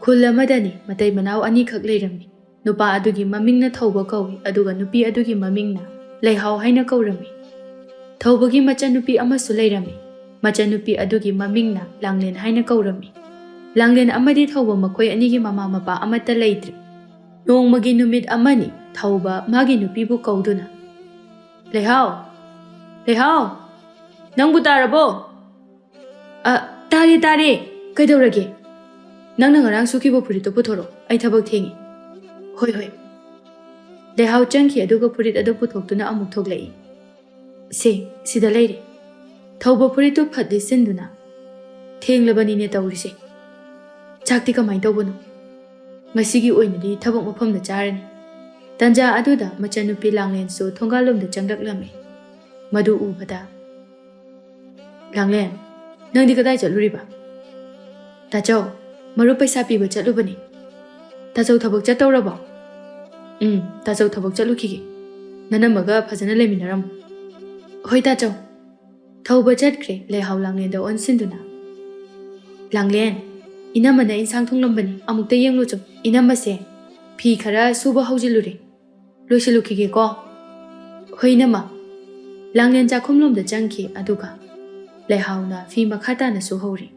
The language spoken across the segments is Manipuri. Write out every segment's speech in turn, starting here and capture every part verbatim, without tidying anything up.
ꯈꯨꯜ ꯑꯃꯗꯅꯤ ꯃꯇꯩ ꯃꯅꯥꯎ ꯑꯅꯤꯈꯛ ꯂꯩꯔꯝꯃꯤ꯫ ꯅꯨꯄꯥ ꯑꯗꯨꯒꯤ ꯃꯃꯤꯡꯅ ꯊꯧꯕ ꯀꯧꯏ, ꯑꯗꯨꯒ ꯅꯨꯄꯤ ꯑꯗꯨꯒꯤ ꯃꯃꯤꯡꯅ ꯂꯩꯍꯥꯎ ꯍꯥꯏꯅ ꯀꯧꯔꯝꯃꯤ꯫ ꯊꯧꯕꯒꯤ ꯃꯆꯟꯅꯨꯄꯤ ꯑꯃꯁꯨ ꯂꯩꯔꯝꯃꯤ꯫ ꯃꯆꯟꯅꯨꯄꯤ ꯑꯗꯨꯒꯤ ꯃꯃꯤꯡꯅ ꯂꯥꯡꯂꯦꯟ ꯍꯥꯏꯅ ꯀꯧꯔꯝꯃꯤ꯫ ꯂꯥꯡꯂꯦꯟ ꯑꯃꯗꯤ ꯊꯧꯕ ꯃꯈꯣꯏ ꯑꯅꯤꯒꯤ ꯃꯃꯥ ꯃꯄꯥ ꯑꯃꯠꯇ ꯂꯩꯇ꯭ꯔꯤ꯫ ꯅꯣꯡꯃꯒꯤ ꯅꯨꯃꯤꯠ ꯑꯃꯅꯤ ꯊꯧꯕ ꯃꯥꯒꯤ ꯅꯨꯄꯤꯕꯨ ꯀꯧꯗꯨꯅ, "ꯂꯩꯍꯥꯎ, ꯂꯩꯍꯥꯎ, ꯅꯪꯕꯨ ꯇꯥꯔꯕꯣ?" "ꯑ, ꯇꯥꯔꯦ, ꯇꯥꯔꯦ꯫ ꯀꯩꯗꯧꯔꯒꯦ? ꯅꯪꯅ ꯉꯔꯥꯡ ꯁꯨꯈꯤꯕ ꯐꯨꯔꯤꯠꯇꯣ ꯄꯨꯊꯣꯔꯛꯑꯣ, ꯑꯩ ꯊꯕꯛ ꯊꯦꯡꯉꯤ꯫" "ꯍꯣꯏ, ꯍꯣꯏ꯫" ꯂꯩꯍꯥꯎ ꯆꯪꯈꯤ, ꯑꯗꯨꯒ ꯐꯨꯔꯤꯠ ꯑꯗꯨ ꯄꯨꯊꯣꯛꯇꯨꯅ ꯑꯃꯨꯛ ꯊꯣꯛꯂꯛꯏ꯫ "ꯁꯦ, ꯁꯤꯗ ꯂꯩꯔꯦ꯫" ꯊꯧꯕ ꯐꯨꯔꯤꯠꯇꯨ ꯐꯠ ꯂꯤꯠꯁꯤꯟꯗꯨꯅ, "ꯊꯦꯡꯂꯕꯅꯤꯅꯦ ꯇꯧꯔꯤꯁꯦ꯫ ꯆꯥꯛꯇꯤ ꯀꯃꯥꯏꯅ ꯇꯧꯕꯅꯣ?" "ꯉꯁꯤꯒꯤ ꯑꯣꯏꯅꯗꯤ ꯊꯕꯛ ꯃꯐꯝꯗ ꯆꯥꯔꯅꯤ꯫" ꯇꯟꯖꯥ ꯑꯗꯨꯗ ꯃꯆꯟꯅꯨꯄꯤ ꯂꯥꯡꯂꯦꯟꯁꯨ ꯊꯣꯡꯒꯥꯜꯂꯣꯝꯗ ꯆꯪꯂꯛꯂꯝꯃꯤ꯫ ꯃꯗꯨ ꯎꯕꯗ, "ꯂꯥꯡꯂꯦꯟ, ꯅꯪꯗꯤ ꯀꯗꯥꯏ ꯆꯠꯂꯨꯔꯤꯕ?" "ꯇꯥꯆꯧ, ꯃꯔꯨꯞ ꯄꯩꯁꯥ ꯄꯤꯕ ꯆꯠꯂꯨꯕꯅꯤ꯫" "ꯇꯥꯆꯧ ꯊꯕꯛ ꯆꯠꯇꯧꯔꯕꯣ?" "ꯎꯝ, ꯇꯥꯆꯧ ꯊꯕꯛ ꯆꯠꯂꯨꯈꯤꯒꯦ꯫ ꯅꯅꯝꯃꯒ ꯐꯖꯅ ꯂꯩꯃꯤꯟꯅꯔꯝꯃꯨ꯫" "ꯍꯣꯏ ꯇꯥꯆꯧ꯫" ꯊꯧꯕ ꯆꯠꯈ꯭ꯔꯦ ꯂꯩꯍꯥꯎ ꯂꯥꯡꯂꯦꯟꯗ ꯑꯣꯟꯁꯤꯟꯗꯨꯅ꯫ "ꯂꯥꯡꯂꯦꯟ, ꯏꯅꯝꯃꯅ ꯏꯟꯁꯥꯡ ꯊꯣꯡꯂꯝꯕꯅꯤ, ꯑꯃꯨꯛꯇ ꯌꯦꯡꯂꯨꯆꯣ꯫ ꯏꯅꯝꯃꯁꯦ ꯐꯤ ꯈꯔ ꯁꯨꯕ ꯍꯧꯖꯤꯜꯂꯨꯔꯦ꯫ ꯂꯣꯏꯁꯤꯜꯂꯨꯈꯤꯒꯦꯀꯣ꯫" "ꯍꯣꯏ ꯏꯅꯝꯃ꯫" ꯂꯥꯡꯂꯦꯟ ꯆꯥꯛꯈꯨꯝꯂꯣꯝꯗ ꯆꯪꯈꯤ, ꯑꯗꯨꯒ ꯂꯩꯍꯥꯎꯅ ꯐꯤ ꯃꯈꯥ ꯇꯥꯅ ꯁꯨꯍꯧꯔꯤ꯫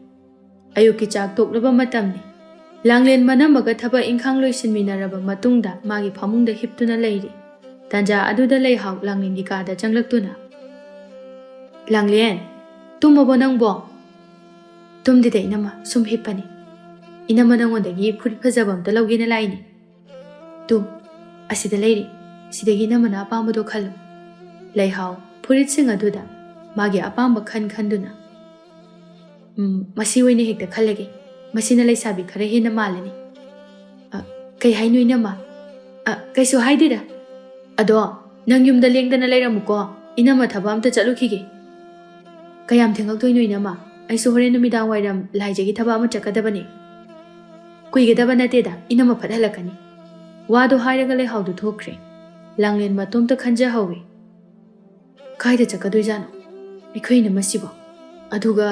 ꯑꯌꯨꯛꯀꯤ ꯆꯥꯛ ꯇꯣꯛꯂꯕ ꯃꯇꯝꯅꯤ꯫ ꯂꯥꯡꯂꯦꯟ ꯃꯅꯝꯃꯒ ꯊꯕꯛ ꯏꯪꯈꯥꯡ ꯂꯣꯏꯁꯤꯟꯃꯤꯟꯅꯔꯕ ꯃꯇꯨꯡꯗ ꯃꯥꯒꯤ ꯐꯃꯨꯡꯗ ꯍꯤꯞꯇꯨꯅ ꯂꯩꯔꯤ꯫ ꯇꯟꯖꯥ ꯑꯗꯨꯗ ꯂꯩꯍꯥꯎ ꯂꯥꯡꯂꯦꯟꯒꯤ ꯀꯥꯗ ꯆꯪꯂꯛꯇꯨꯅ, "ꯂꯥꯡꯂꯦꯟ, ꯇꯨꯝꯃꯕꯣ ꯅꯪꯕꯣ?" "ꯇꯨꯝꯗꯦꯗ ꯏꯅꯝꯃ, ꯁꯨꯝ ꯍꯤꯞꯄꯅꯤ꯫ ꯏꯅꯝꯃ ꯅꯪꯉꯣꯟꯗꯒꯤ ꯐꯨꯔꯤꯠ ꯐꯖꯕ ꯑꯝꯇ ꯂꯧꯒꯦꯅ ꯂꯥꯛꯏꯅꯤ꯫ ꯇꯨ, ꯑꯁꯤꯗ ꯂꯩꯔꯤ꯫ ꯁꯤꯗꯒꯤ ꯏꯅꯝꯃꯅ ꯑꯄꯥꯝꯕꯗꯣ ꯈꯜꯂꯨ꯫" ꯂꯩꯍꯥꯎ ꯐꯨꯔꯤꯠꯁꯤꯡ ꯑꯗꯨꯗ ꯃꯥꯒꯤ ꯑꯄꯥꯝꯕ ꯈꯟ ꯈꯟꯗꯨꯅ, "ꯎꯝ, ꯃꯁꯤ ꯑꯣꯏꯅ ꯍꯦꯛꯇ ꯈꯜꯂꯒꯦ꯫ ꯃꯁꯤꯅ ꯂꯩꯁꯥꯕꯤ ꯈꯔ ꯍꯦꯟꯅ ꯃꯥꯜꯂꯅꯤ꯫" "ꯑ, ꯀꯩ ꯍꯥꯏꯅꯣ ꯏꯅꯝꯃ?" "ꯑ, ꯀꯩꯁꯨ ꯍꯥꯏꯗꯦꯗ꯫ ꯑꯗꯣ ꯅꯪ ꯌꯨꯝꯗ ꯂꯦꯡꯗꯅ ꯂꯩꯔꯝꯃꯨꯀꯣ꯫ ꯏꯅꯝꯃ ꯊꯕꯛ ꯑꯝꯇ ꯆꯠꯂꯨꯈꯤꯒꯦ꯫" "ꯀꯌꯥꯝ ꯊꯦꯡꯉꯛꯇꯣꯏꯅꯣ ꯏꯅꯝꯃ? ꯑꯩꯁꯨ ꯍꯣꯔꯦꯟ ꯅꯨꯃꯤꯗꯥꯡ ꯋꯥꯏꯔꯝ ꯂꯥꯏꯖꯒꯤ ꯊꯕꯛ ꯑꯃ ꯆꯠꯀꯗꯕꯅꯤ꯫" "ꯀꯨꯏꯒꯗꯕ ꯅꯠꯇꯦꯗ, ꯏꯅꯝꯃ ꯐꯠ ꯍꯜꯂꯛꯀꯅꯤ꯫" ꯋꯥꯗꯣ ꯍꯥꯏꯔꯒ ꯂꯩꯍꯥꯎꯗꯨ ꯊꯣꯛꯈ꯭ꯔꯦ꯫ ꯂꯥꯡꯂꯦꯟ ꯃꯇꯣꯝꯇ ꯈꯟꯖꯍꯧꯏ꯫ "ꯀꯥꯏꯗ ꯆꯠꯀꯗꯣꯏꯖꯥꯠꯅꯣ ꯑꯩꯈꯣꯏ ꯏꯅꯝꯃꯁꯤꯕꯣ? ꯑꯗꯨꯒ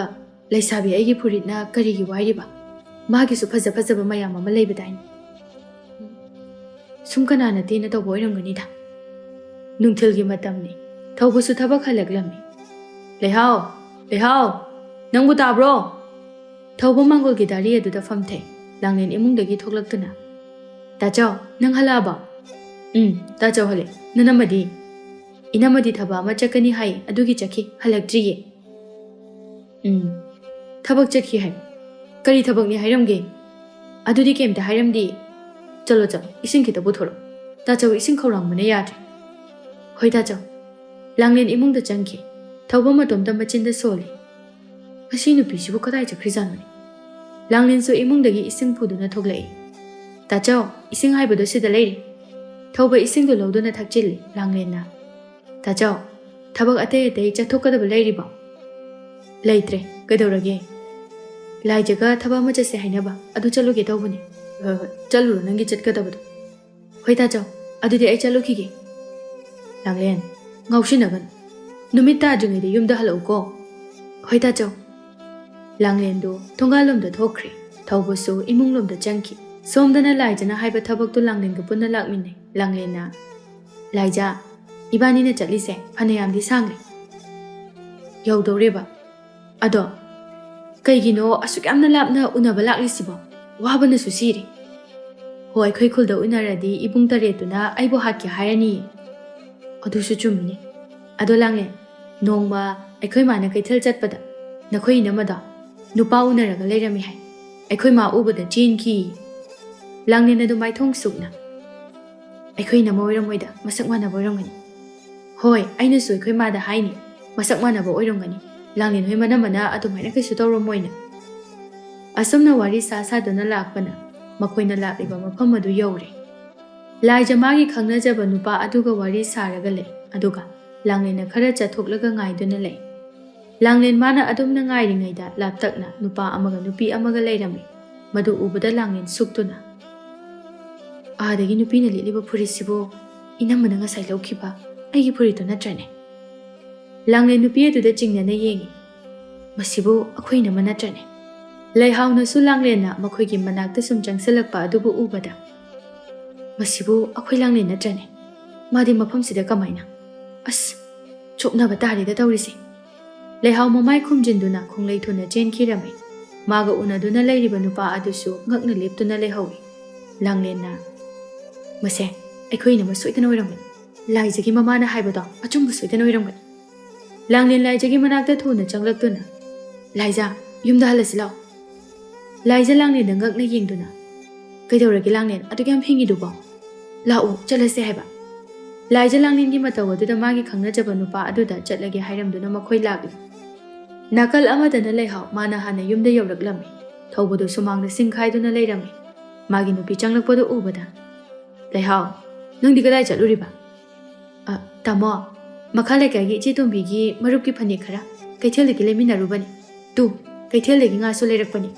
ꯂꯩꯁꯥꯕꯤ ꯑꯩꯒꯤ ꯐꯨꯔꯤꯠꯅ ꯀꯔꯤꯒꯤ ꯋꯥꯏꯔꯤꯕ? ꯃꯥꯒꯤꯁꯨ ꯐꯖ ꯐꯖꯕ ꯃꯌꯥꯝ ꯑꯃ ꯂꯩꯕꯗꯥꯏꯅꯦ꯫ ꯁꯨꯝ ꯀꯅꯥꯅ ꯇꯦꯟꯅ ꯇꯧꯕ ꯑꯣꯏꯔꯝꯒꯅꯤꯗ꯫ ꯅꯨꯡꯊꯤꯜꯒꯤ ꯃꯇꯝꯅꯤ꯫ ꯊꯧꯕꯁꯨ ꯊꯕꯛ ꯍꯜꯂꯛꯂꯝꯃꯤ꯫ "ꯂꯩꯍꯥꯎ, ꯂꯩꯍꯥꯎ, ꯅꯪꯕꯨ ꯇꯥꯕ꯭ꯔꯣ?" ꯊꯧꯕ ꯃꯥꯡꯒꯣꯜꯒꯤ ꯗꯥꯔꯤ ꯑꯗꯨꯗ ꯐꯝꯊꯩ꯫ ꯂꯥꯡꯂꯦꯟ ꯏꯃꯨꯡꯗꯒꯤ ꯊꯣꯛꯂꯛꯇꯨꯅ, "ꯇꯥꯆꯧ, ꯅꯪ ꯍꯜꯂꯛꯑꯕꯣ?" "ꯎꯝ, ꯇꯥꯆꯧ ꯍꯜꯂꯛꯑꯦ꯫ ꯅꯅꯝꯃꯗꯤ?" "ꯏꯅꯝꯃꯗꯤ ꯊꯕꯛ ꯑꯃ ꯆꯠꯀꯅꯤ ꯍꯥꯏ, ꯑꯗꯨꯒꯤ ꯆꯠꯈꯤ, ꯍꯜꯂꯛꯇ꯭ꯔꯤꯌꯦ꯫" "ꯎꯝ, ꯊꯕꯛ ꯆꯠꯈꯤ ꯍꯥꯏ? ꯀꯔꯤ ꯊꯕꯛꯅꯤ ꯍꯥꯏꯔꯝꯒꯦ?" "ꯑꯗꯨꯗꯤ ꯀꯩꯝꯇ ꯍꯥꯏꯔꯝꯗꯦ꯫" "ꯆꯠꯂꯣ, ꯆꯠꯂꯣ, ꯏꯁꯤꯡ ꯈꯤꯇ ꯄꯨꯊꯣꯔꯛꯑꯣ꯫ ꯇꯥꯆꯧ ꯏꯁꯤꯡ ꯈꯧꯔꯥꯡꯕꯅ ꯌꯥꯗ꯭ꯔꯦ꯫" "ꯍꯣꯏ, ꯇꯥꯆꯧ꯫" ꯂꯥꯡꯂꯦꯟ ꯏꯃꯨꯡꯗ ꯆꯪꯈꯤ꯫ ꯊꯧꯕ ꯃꯇꯣꯝꯇ ꯃꯆꯤꯟꯗ ꯁꯣꯜꯂꯤ꯫ "ꯃꯁꯤ ꯅꯨꯄꯤꯁꯤꯕꯨ ꯀꯗꯥꯏ ꯆꯠꯈ꯭ꯔꯤꯖꯥꯠꯅꯣꯅꯦ?" ꯂꯥꯡꯂꯦꯟꯁꯨ ꯏꯃꯨꯡꯗꯒꯤ ꯏꯁꯤꯡ ꯄꯨꯗꯨꯅ ꯊꯣꯛꯂꯛꯏ꯫ "ꯇꯥꯆꯧ, ꯏꯁꯤꯡ ꯍꯥꯏꯕꯗꯣ ꯁꯤꯗ ꯂꯩꯔꯦ꯫" ꯊꯧꯕ ꯏꯁꯤꯡꯗꯨ ꯂꯧꯗꯨꯅ ꯊꯛꯆꯤꯜꯂꯤ꯫ ꯂꯥꯡꯂꯦꯟꯅ, "ꯇꯥꯆꯧ, ꯊꯕꯛ ꯑꯇꯩ ꯑꯇꯩ ꯆꯠꯊꯣꯛꯀꯗꯕ ꯂꯩꯔꯤꯕꯣ?" "ꯂꯩꯇ꯭ꯔꯦ꯫ ꯀꯩꯗꯧꯔꯒꯦ?" "ꯂꯥꯏꯖꯒ ꯊꯕꯛ ꯑꯃ ꯆꯠꯁꯦ ꯍꯥꯏꯅꯕ, ꯑꯗꯨ ꯆꯠꯂꯨꯒꯦ ꯇꯧꯕꯅꯦ꯫" "ꯍꯣꯏ, ꯍꯣꯏ, ꯆꯠꯂꯨꯔꯣ ꯅꯪꯒꯤ ꯆꯠꯀꯗꯕꯗꯣ꯫" "ꯍꯣꯏ, ꯇꯥꯆꯧ, ꯑꯗꯨꯗꯤ ꯑꯩ ꯆꯠꯂꯨꯈꯤꯒꯦ꯫" "ꯂꯥꯡꯂꯦꯟ, ꯉꯥꯎꯁꯤꯟꯅꯒꯅꯨ꯫ ꯅꯨꯃꯤꯠ ꯇꯥꯗ꯭ꯔꯤꯉꯩꯗ ꯌꯨꯝꯗ ꯍꯜꯂꯛꯎꯀꯣ꯫" "ꯍꯣꯏ, ꯇꯥꯆꯧ꯫" ꯂꯥꯡꯂꯦꯟꯗꯨ ꯊꯣꯡꯒꯥꯜꯂꯣꯝꯗ ꯊꯣꯛꯈ꯭ꯔꯦ꯫ ꯊꯧꯕꯁꯨ ꯏꯃꯨꯡꯂꯣꯝꯗ ꯆꯪꯈꯤ꯫ ꯁꯣꯝꯗꯅ ꯂꯥꯏꯖꯅ ꯍꯥꯏꯕ ꯊꯕꯛꯇꯨ ꯂꯥꯡꯂꯦꯟꯒ ꯄꯨꯟꯅ ꯂꯥꯛꯃꯤꯟꯅꯩ꯫ ꯂꯥꯡꯂꯦꯟꯅ, "ꯂꯥꯏꯖ, ꯏꯕꯥꯅꯤꯅ ꯆꯠꯂꯤꯁꯦ ꯐꯅꯌꯥꯝꯗꯤ ꯁꯥꯡꯂꯦ꯫" "ꯌꯧꯗꯧꯔꯦꯕ꯫ ꯑꯗꯣ ꯀꯩꯒꯤꯅꯣ ꯑꯁꯨꯛ ꯌꯥꯝꯅ ꯂꯥꯞꯅ ꯎꯅꯕ ꯂꯥꯛꯂꯤꯁꯤꯕꯣ? ꯋꯥꯕꯅꯁꯨ ꯁꯤꯔꯦ꯫" "ꯍꯣ, ꯑꯩꯈꯣꯏ ꯈꯨꯜꯗ ꯎꯅꯔꯗꯤ ꯏꯕꯨꯡ ꯇꯔꯦꯠꯇꯨꯅ ꯑꯩꯕꯨ ꯍꯥꯠꯀꯦ ꯍꯥꯏꯔꯅꯤ꯫" "ꯑꯗꯨꯁꯨ ꯆꯨꯝꯃꯤꯅꯦ꯫ ꯑꯗꯣ ꯂꯥꯡꯂꯦꯟ, ꯅꯣꯡꯃ ꯑꯩꯈꯣꯏ ꯃꯥꯅ ꯀꯩꯊꯦꯜ ꯆꯠꯄꯗ ꯅꯈꯣꯏ ꯏꯅꯝꯃꯗꯣ ꯅꯨꯄꯥ ꯎꯅꯔꯒ ꯂꯩꯔꯝꯃꯤ ꯍꯥꯏ꯫ ꯑꯩꯈꯣꯏ ꯃꯥ ꯎꯕꯗ ꯆꯦꯟꯈꯤ꯫" ꯂꯥꯡꯂꯦꯟ ꯑꯗꯨ ꯃꯥꯏꯊꯣꯡ ꯁꯨꯛꯅ, "ꯑꯩꯈꯣꯏ ꯏꯅꯝꯃ ꯑꯣꯏꯔꯝꯃꯣꯏꯗ, ꯃꯁꯛ ꯃꯥꯟꯅꯕ ꯑꯣꯏꯔꯝꯒꯅꯤ꯫" "ꯍꯣꯏ, ꯑꯩꯅꯁꯨ ꯑꯩꯈꯣꯏ ꯃꯥꯗ ꯍꯥꯏꯅꯤ, ꯃꯁꯛ ꯃꯥꯟꯅꯕ ꯑꯣꯏꯔꯝꯒꯅꯤ꯫ ꯂꯥꯡꯂꯦꯟ ꯍꯣꯏ ꯃꯅꯝꯃꯅ ꯑꯗꯨꯃꯥꯏꯅ ꯀꯩꯁꯨ ꯇꯧꯔꯝꯃꯣꯏꯅ꯫" ꯑꯁꯨꯝꯅ ꯋꯥꯔꯤ ꯁꯥ ꯁꯥꯗꯨꯅ ꯂꯥꯛꯄꯅ ꯃꯈꯣꯏꯅ ꯂꯥꯛꯂꯤꯕ ꯃꯐꯝ ꯑꯗꯨ ꯌꯧꯔꯦ꯫ ꯂꯥꯏꯖ ꯃꯥꯒꯤ ꯈꯪꯅꯖꯕ ꯅꯨꯄꯥ ꯑꯗꯨꯒ ꯋꯥꯔꯤ ꯁꯥꯔꯒ ꯂꯩ, ꯑꯗꯨꯒ ꯂꯥꯡꯂꯦꯟꯅ ꯈꯔ ꯆꯠꯊꯣꯛꯂꯒ ꯉꯥꯏꯗꯨꯅ ꯂꯩ꯫ ꯂꯥꯡꯂꯦꯟ ꯃꯥꯅ ꯑꯗꯨꯝꯅ ꯉꯥꯏꯔꯤꯉꯩꯗ ꯂꯥꯞꯇꯛꯅ ꯅꯨꯄꯥ ꯑꯃꯒ ꯅꯨꯄꯤ ꯑꯃꯒ ꯂꯩꯔꯝꯃꯤ꯫ ꯃꯗꯨ ꯎꯕꯗ ꯂꯥꯡꯂꯦꯟ ꯁꯨꯛꯇꯨꯅ, "ꯑꯥꯗꯒꯤ ꯅꯨꯄꯤꯅ ꯂꯤꯠꯂꯤꯕ ꯐꯨꯔꯤꯠꯁꯤꯕꯨ ꯏꯅꯝꯃꯅ ꯉꯁꯥꯏ ꯂꯧꯈꯤꯕ ꯑꯩꯒꯤ ꯐꯨꯔꯤꯠꯇꯨ ꯅꯠꯇ꯭ꯔꯅꯦ?" ꯂꯥꯡꯂꯦꯟ ꯅꯨꯄꯤ ꯑꯗꯨꯗ ꯆꯤꯡꯅꯅ ꯌꯦꯡꯉꯤ꯫ "ꯃꯁꯤꯕꯨ ꯑꯩꯈꯣꯏ ꯏꯅꯝꯃ ꯅꯠꯇ꯭ꯔꯅꯦ?" ꯂꯩꯍꯥꯎꯅꯁꯨ ꯂꯥꯡꯂꯦꯟꯅ ꯃꯈꯣꯏꯒꯤ ꯃꯅꯥꯛꯇ ꯁꯨꯝ ꯆꯪꯁꯤꯜꯂꯛꯄ ꯑꯗꯨꯕꯨ ꯎꯕꯗ, "ꯃꯁꯤꯕꯨ ꯑꯩꯈꯣꯏ ꯂꯥꯡꯂꯦꯟ ꯅꯠꯇ꯭ꯔꯅꯦ? ꯃꯥꯗꯤ ꯃꯐꯝꯁꯤꯗ ꯀꯃꯥꯏꯅ? ꯑꯁ, ꯆꯣꯞꯅꯕ ꯇꯥꯔꯦꯗ ꯇꯧꯔꯤꯁꯦ!" ꯂꯩꯍꯥꯎ ꯃꯃꯥꯏ ꯈꯨꯝꯖꯤꯟꯗꯨꯅ ꯈꯣꯡꯂꯩ ꯊꯨꯅ ꯆꯦꯟꯈꯤꯔꯝꯃꯤ꯫ ꯃꯥꯒ ꯎꯅꯗꯨꯅ ꯂꯩꯔꯤꯕ ꯅꯨꯄꯥ ꯑꯗꯨꯁꯨ ꯉꯛꯅ ꯂꯦꯞꯇꯨꯅ ꯂꯩꯍꯧꯏ꯫ ꯂꯥꯡꯂꯦꯟꯅ, "ꯃꯁꯦ ꯑꯩꯈꯣꯏ ꯏꯅꯝꯃ ꯁꯣꯏꯗꯅ ꯑꯣꯏꯔꯝꯒꯅꯤ꯫ ꯂꯥꯏꯖꯒꯤ ꯃꯃꯥꯅ ꯍꯥꯏꯕꯗꯣ ꯑꯆꯨꯝꯕ ꯁꯣꯏꯗꯅ ꯑꯣꯏꯔꯝꯒꯅꯤ꯫" ꯂꯥꯡꯂꯦꯟ ꯂꯥꯏꯖꯒꯤ ꯃꯅꯥꯛꯇ ꯊꯨꯅ ꯆꯪꯂꯛꯇꯨꯅ, "ꯂꯥꯏꯖ, ꯌꯨꯝꯗ ꯍꯜꯂꯁꯤ ꯂꯥꯛꯑꯣ꯫" ꯂꯥꯏꯖ ꯂꯥꯡꯂꯦꯟꯗ ꯉꯛꯅ ꯌꯦꯡꯗꯨꯅ, "ꯀꯩꯗꯧꯔꯒꯦ ꯂꯥꯡꯂꯦꯟ, ꯑꯗꯨꯛ ꯌꯥꯝ ꯐꯤꯡꯉꯤꯗꯨꯕꯣ? ꯂꯥꯛꯑꯣ, ꯆꯠꯂꯁꯦ ꯍꯥꯏꯕ꯫" ꯂꯥꯏꯖ ꯂꯥꯡꯂꯦꯟꯒꯤ ꯃꯇꯧ ꯑꯗꯨꯗ ꯃꯥꯒꯤ ꯈꯪꯅꯖꯕ ꯅꯨꯄꯥ ꯑꯗꯨꯗ ꯆꯠꯂꯒꯦ ꯍꯥꯏꯔꯝꯗꯨꯅ ꯃꯈꯣꯏ ꯂꯥꯛꯂꯤ꯫ ꯅꯥꯀꯜ ꯑꯃꯗꯅ ꯂꯩꯍꯥꯎ, ꯃꯥꯅ ꯍꯥꯟꯅ ꯌꯨꯝꯗ ꯌꯧꯔꯛꯂꯝꯃꯤ꯫ ꯊꯧꯕꯗꯨ ꯁꯨꯃꯥꯡꯗ ꯁꯤꯡꯈꯥꯏꯗꯨꯅ ꯂꯩꯔꯝꯃꯤ꯫ ꯃꯥꯒꯤ ꯅꯨꯄꯤ ꯆꯪꯂꯛꯄꯗꯨ ꯎꯕꯗ, "ꯂꯩꯍꯥꯎ, ꯅꯪꯗꯤ ꯀꯗꯥꯏ ꯆꯠꯂꯨꯔꯤꯕ?" "ꯑ, ꯇꯥꯃꯣ, ꯃꯈꯥ ꯂꯩꯀꯥꯏꯒꯤ ꯏꯆꯦ ꯇꯣꯝꯕꯤꯒꯤ ꯃꯔꯨꯞꯀꯤ ꯐꯅꯦꯛ ꯈꯔ ꯀꯩꯊꯦꯜꯗꯒꯤ ꯂꯩꯃꯤꯟꯅꯔꯨꯕꯅꯤ꯫ ꯇꯨ, ꯀꯩꯊꯦꯜꯗꯒꯤ ꯉꯥꯁꯨ ꯂꯩꯔꯛꯄꯅꯤ꯫"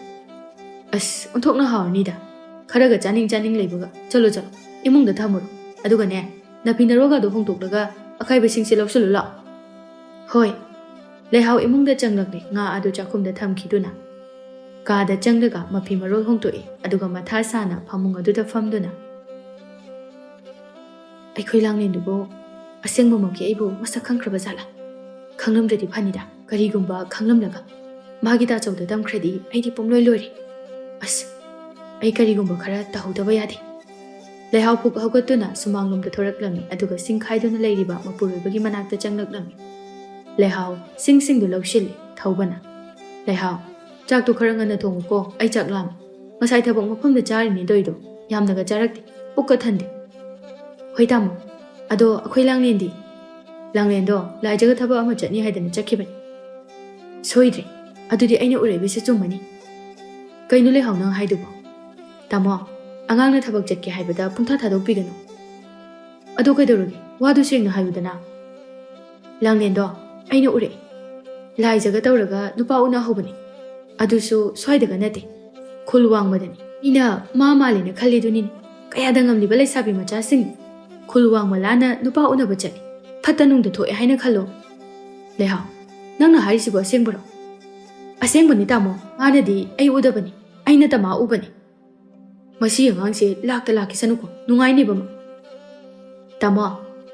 "ꯑꯁ, ꯑꯣꯟꯊꯣꯛꯅ ꯍꯥꯎꯔꯅꯤꯗ꯫ ꯈꯔꯒ ꯆꯥꯅꯤꯡ ꯆꯥꯅꯤꯡ ꯂꯩꯕꯒ꯫ ꯆꯠꯂꯣ, ꯆꯠꯂꯣ, ꯏꯃꯨꯡꯗ ꯊꯝꯃꯨꯔꯣ꯫ ꯑꯗꯨꯒꯅꯦ, ꯅꯥꯐꯤ ꯅꯔꯣꯜꯒꯗꯣ ꯍꯣꯡꯗꯣꯛꯂꯒ ꯑꯈꯥꯏꯕꯁꯤꯡꯁꯦ ꯂꯧꯁꯤꯜꯂꯨ ꯂꯥꯛꯑꯣ꯫" "ꯍꯣꯏ꯫" ꯂꯩꯍꯥꯎ ꯏꯃꯨꯡꯗ ꯆꯪꯂꯛꯂꯦ, ꯉꯥ ꯑꯗꯨ ꯆꯥꯛꯈꯨꯝꯗ ꯊꯝꯈꯤꯗꯨꯅ꯫ ꯀꯥꯗ ꯆꯪꯂꯒ ꯃꯐꯤ ꯃꯔꯣꯜ ꯍꯣꯡꯗꯣꯛꯏ, ꯑꯗꯨꯒ ꯃꯊꯥ ꯁꯥꯅ ꯐꯃꯨꯡ ꯑꯗꯨꯗ ꯐꯝꯗꯨꯅ, "ꯑꯩꯈꯣꯏ ꯂꯥꯡꯂꯦꯟꯗꯨꯕꯨ ꯑꯁꯦꯡꯕꯃꯛꯀꯤ ꯑꯩꯕꯨ ꯃꯁꯛ ꯈꯪꯈ꯭ꯔꯕ ꯖꯥꯠꯂꯥ? ꯈꯪꯂꯝꯗ꯭ꯔꯗꯤ ꯐꯅꯤꯗ꯫ ꯀꯔꯤꯒꯨꯝꯕ ꯈꯪꯂꯝꯂꯒ ꯃꯥꯒꯤ ꯇꯥꯆꯧꯗ ꯇꯝꯈ꯭ꯔꯗꯤ ꯑꯩꯗꯤ ꯄꯨꯝꯂꯣꯏ ꯂꯣꯏꯔꯦ꯫ ꯑꯁ, ꯑꯩ ꯀꯔꯤꯒꯨꯝꯕ ꯈꯔ ꯇꯧꯍꯧꯗꯕ ꯌꯥꯗꯦ꯫" ꯂꯩꯍꯥꯎ ꯐꯨꯛ ꯍꯧꯒꯠꯇꯨꯅ ꯁꯨꯃꯥꯡꯂꯣꯝꯗ ꯊꯣꯔꯛꯂꯝꯃꯤ, ꯑꯗꯨꯒ ꯁꯤꯡꯈꯥꯏꯗꯨꯅ ꯂꯩꯔꯤꯕ ꯃꯄꯨꯔꯣꯏꯕꯒꯤ ꯃꯅꯥꯛꯇ ꯆꯪꯂꯛꯂꯝꯃꯤ꯫ ꯂꯩꯍꯥꯎ ꯁꯤꯡꯁꯤꯡꯗꯨ ꯂꯧꯁꯤꯜꯂꯤ꯫ ꯊꯧꯕꯅ, "ꯂꯩꯍꯥꯎ, ꯆꯥꯛꯇꯨ ꯈꯔ ꯉꯟꯅ ꯊꯣꯡꯉꯨꯀꯣ, ꯑꯩ ꯆꯥꯛ ꯂꯥꯝꯃꯤ꯫ ꯉꯁꯥꯏ ꯊꯕꯛ ꯃꯐꯝꯗ ꯆꯥꯔꯤꯅꯤ ꯇꯧꯔꯤꯗꯣ, ꯌꯥꯝꯅꯒ ꯆꯥꯔꯛꯇꯦ, ꯄꯨꯛꯀ ꯊꯟꯗꯦ꯫" "ꯍꯣꯏ ꯇꯥꯃꯣ, ꯑꯗꯣ ꯑꯩꯈꯣꯏ ꯂꯥꯡꯂꯦꯟꯗꯤ?" "ꯂꯥꯡꯂꯦꯟꯗꯣ ꯂꯥꯏꯖꯒ ꯊꯕꯛ ꯑꯃ ꯆꯠꯅꯤ ꯍꯥꯏꯗꯅ ꯆꯠꯈꯤꯕꯅꯤ꯫" "ꯁꯣꯏꯗ꯭ꯔꯦ, ꯑꯗꯨꯗꯤ ꯑꯩꯅ ꯎꯔꯛꯏꯕꯁꯦ ꯆꯨꯝꯃꯅꯤ꯫ ꯀꯩꯅꯣ ꯂꯩꯍꯥꯎ ꯅꯪ ꯍꯥꯏꯗꯨꯕꯣ?" "ꯇꯥꯃꯣ, ꯑꯉꯥꯡꯅ ꯊꯕꯛ ꯆꯠꯀꯦ ꯍꯥꯏꯕꯗ ꯄꯨꯡꯊꯥ ꯊꯥꯗꯣꯛꯄꯤꯒꯅꯨ꯫" "ꯑꯗꯣ ꯀꯩꯗꯧꯔꯒꯦ? ꯋꯥꯗꯨ ꯁꯦꯡꯅ ꯍꯥꯏꯌꯨꯗꯅ꯫" "ꯂꯥꯡꯂꯦꯟꯗꯣ ꯑꯩꯅ ꯎꯔꯛꯏ꯫ ꯂꯥꯏꯖꯒ ꯇꯧꯔꯒ ꯅꯨꯄꯥ ꯎꯅꯍꯧꯕꯅꯤ꯫ ꯑꯗꯨꯁꯨ ꯁ꯭ꯋꯥꯏꯗꯒ ꯅꯠꯇꯦ, ꯈꯨꯜ ꯋꯥꯡꯃꯗꯅꯤ꯫ ꯃꯤꯅ ꯃꯥ ꯃꯥꯜꯂꯦꯅ ꯈꯜꯂꯤꯗꯨꯅꯤꯅꯦ꯫ ꯀꯌꯥꯗ ꯉꯝꯂꯤꯕ ꯂꯩꯁꯥꯕꯤ ꯃꯆꯥꯁꯤꯡ! ꯈꯨꯜ ꯋꯥꯡꯃ ꯂꯥꯟꯅ ꯅꯨꯄꯥ ꯎꯅꯕ ꯆꯠꯂꯤ꯫ ꯐꯠꯇ ꯅꯨꯡꯗ ꯊꯣꯛꯑꯦ ꯍꯥꯏꯅ ꯈꯜꯂꯣ꯫" "ꯂꯩꯍꯥꯎ, ꯅꯪꯅ ꯍꯥꯏꯔꯤꯁꯤꯕꯨ ꯑꯁꯦꯡꯕꯔꯣ?" "ꯑꯁꯦꯡꯕꯅꯤ ꯇꯥꯃꯣ, ꯃꯥꯅꯗꯤ ꯑꯩ ꯎꯗꯕꯅꯤ, ꯑꯩꯅ ꯇꯃꯥ ꯎꯕꯅꯤ꯫ ꯃꯁꯤ ꯑꯉꯥꯡꯁꯦ ꯂꯥꯛꯇ ꯂꯥꯛꯈꯤꯁꯅꯨꯀꯣ, ꯅꯨꯡꯉꯥꯏꯅꯦꯕ ꯃꯥ꯫ ꯇꯥꯃꯣ,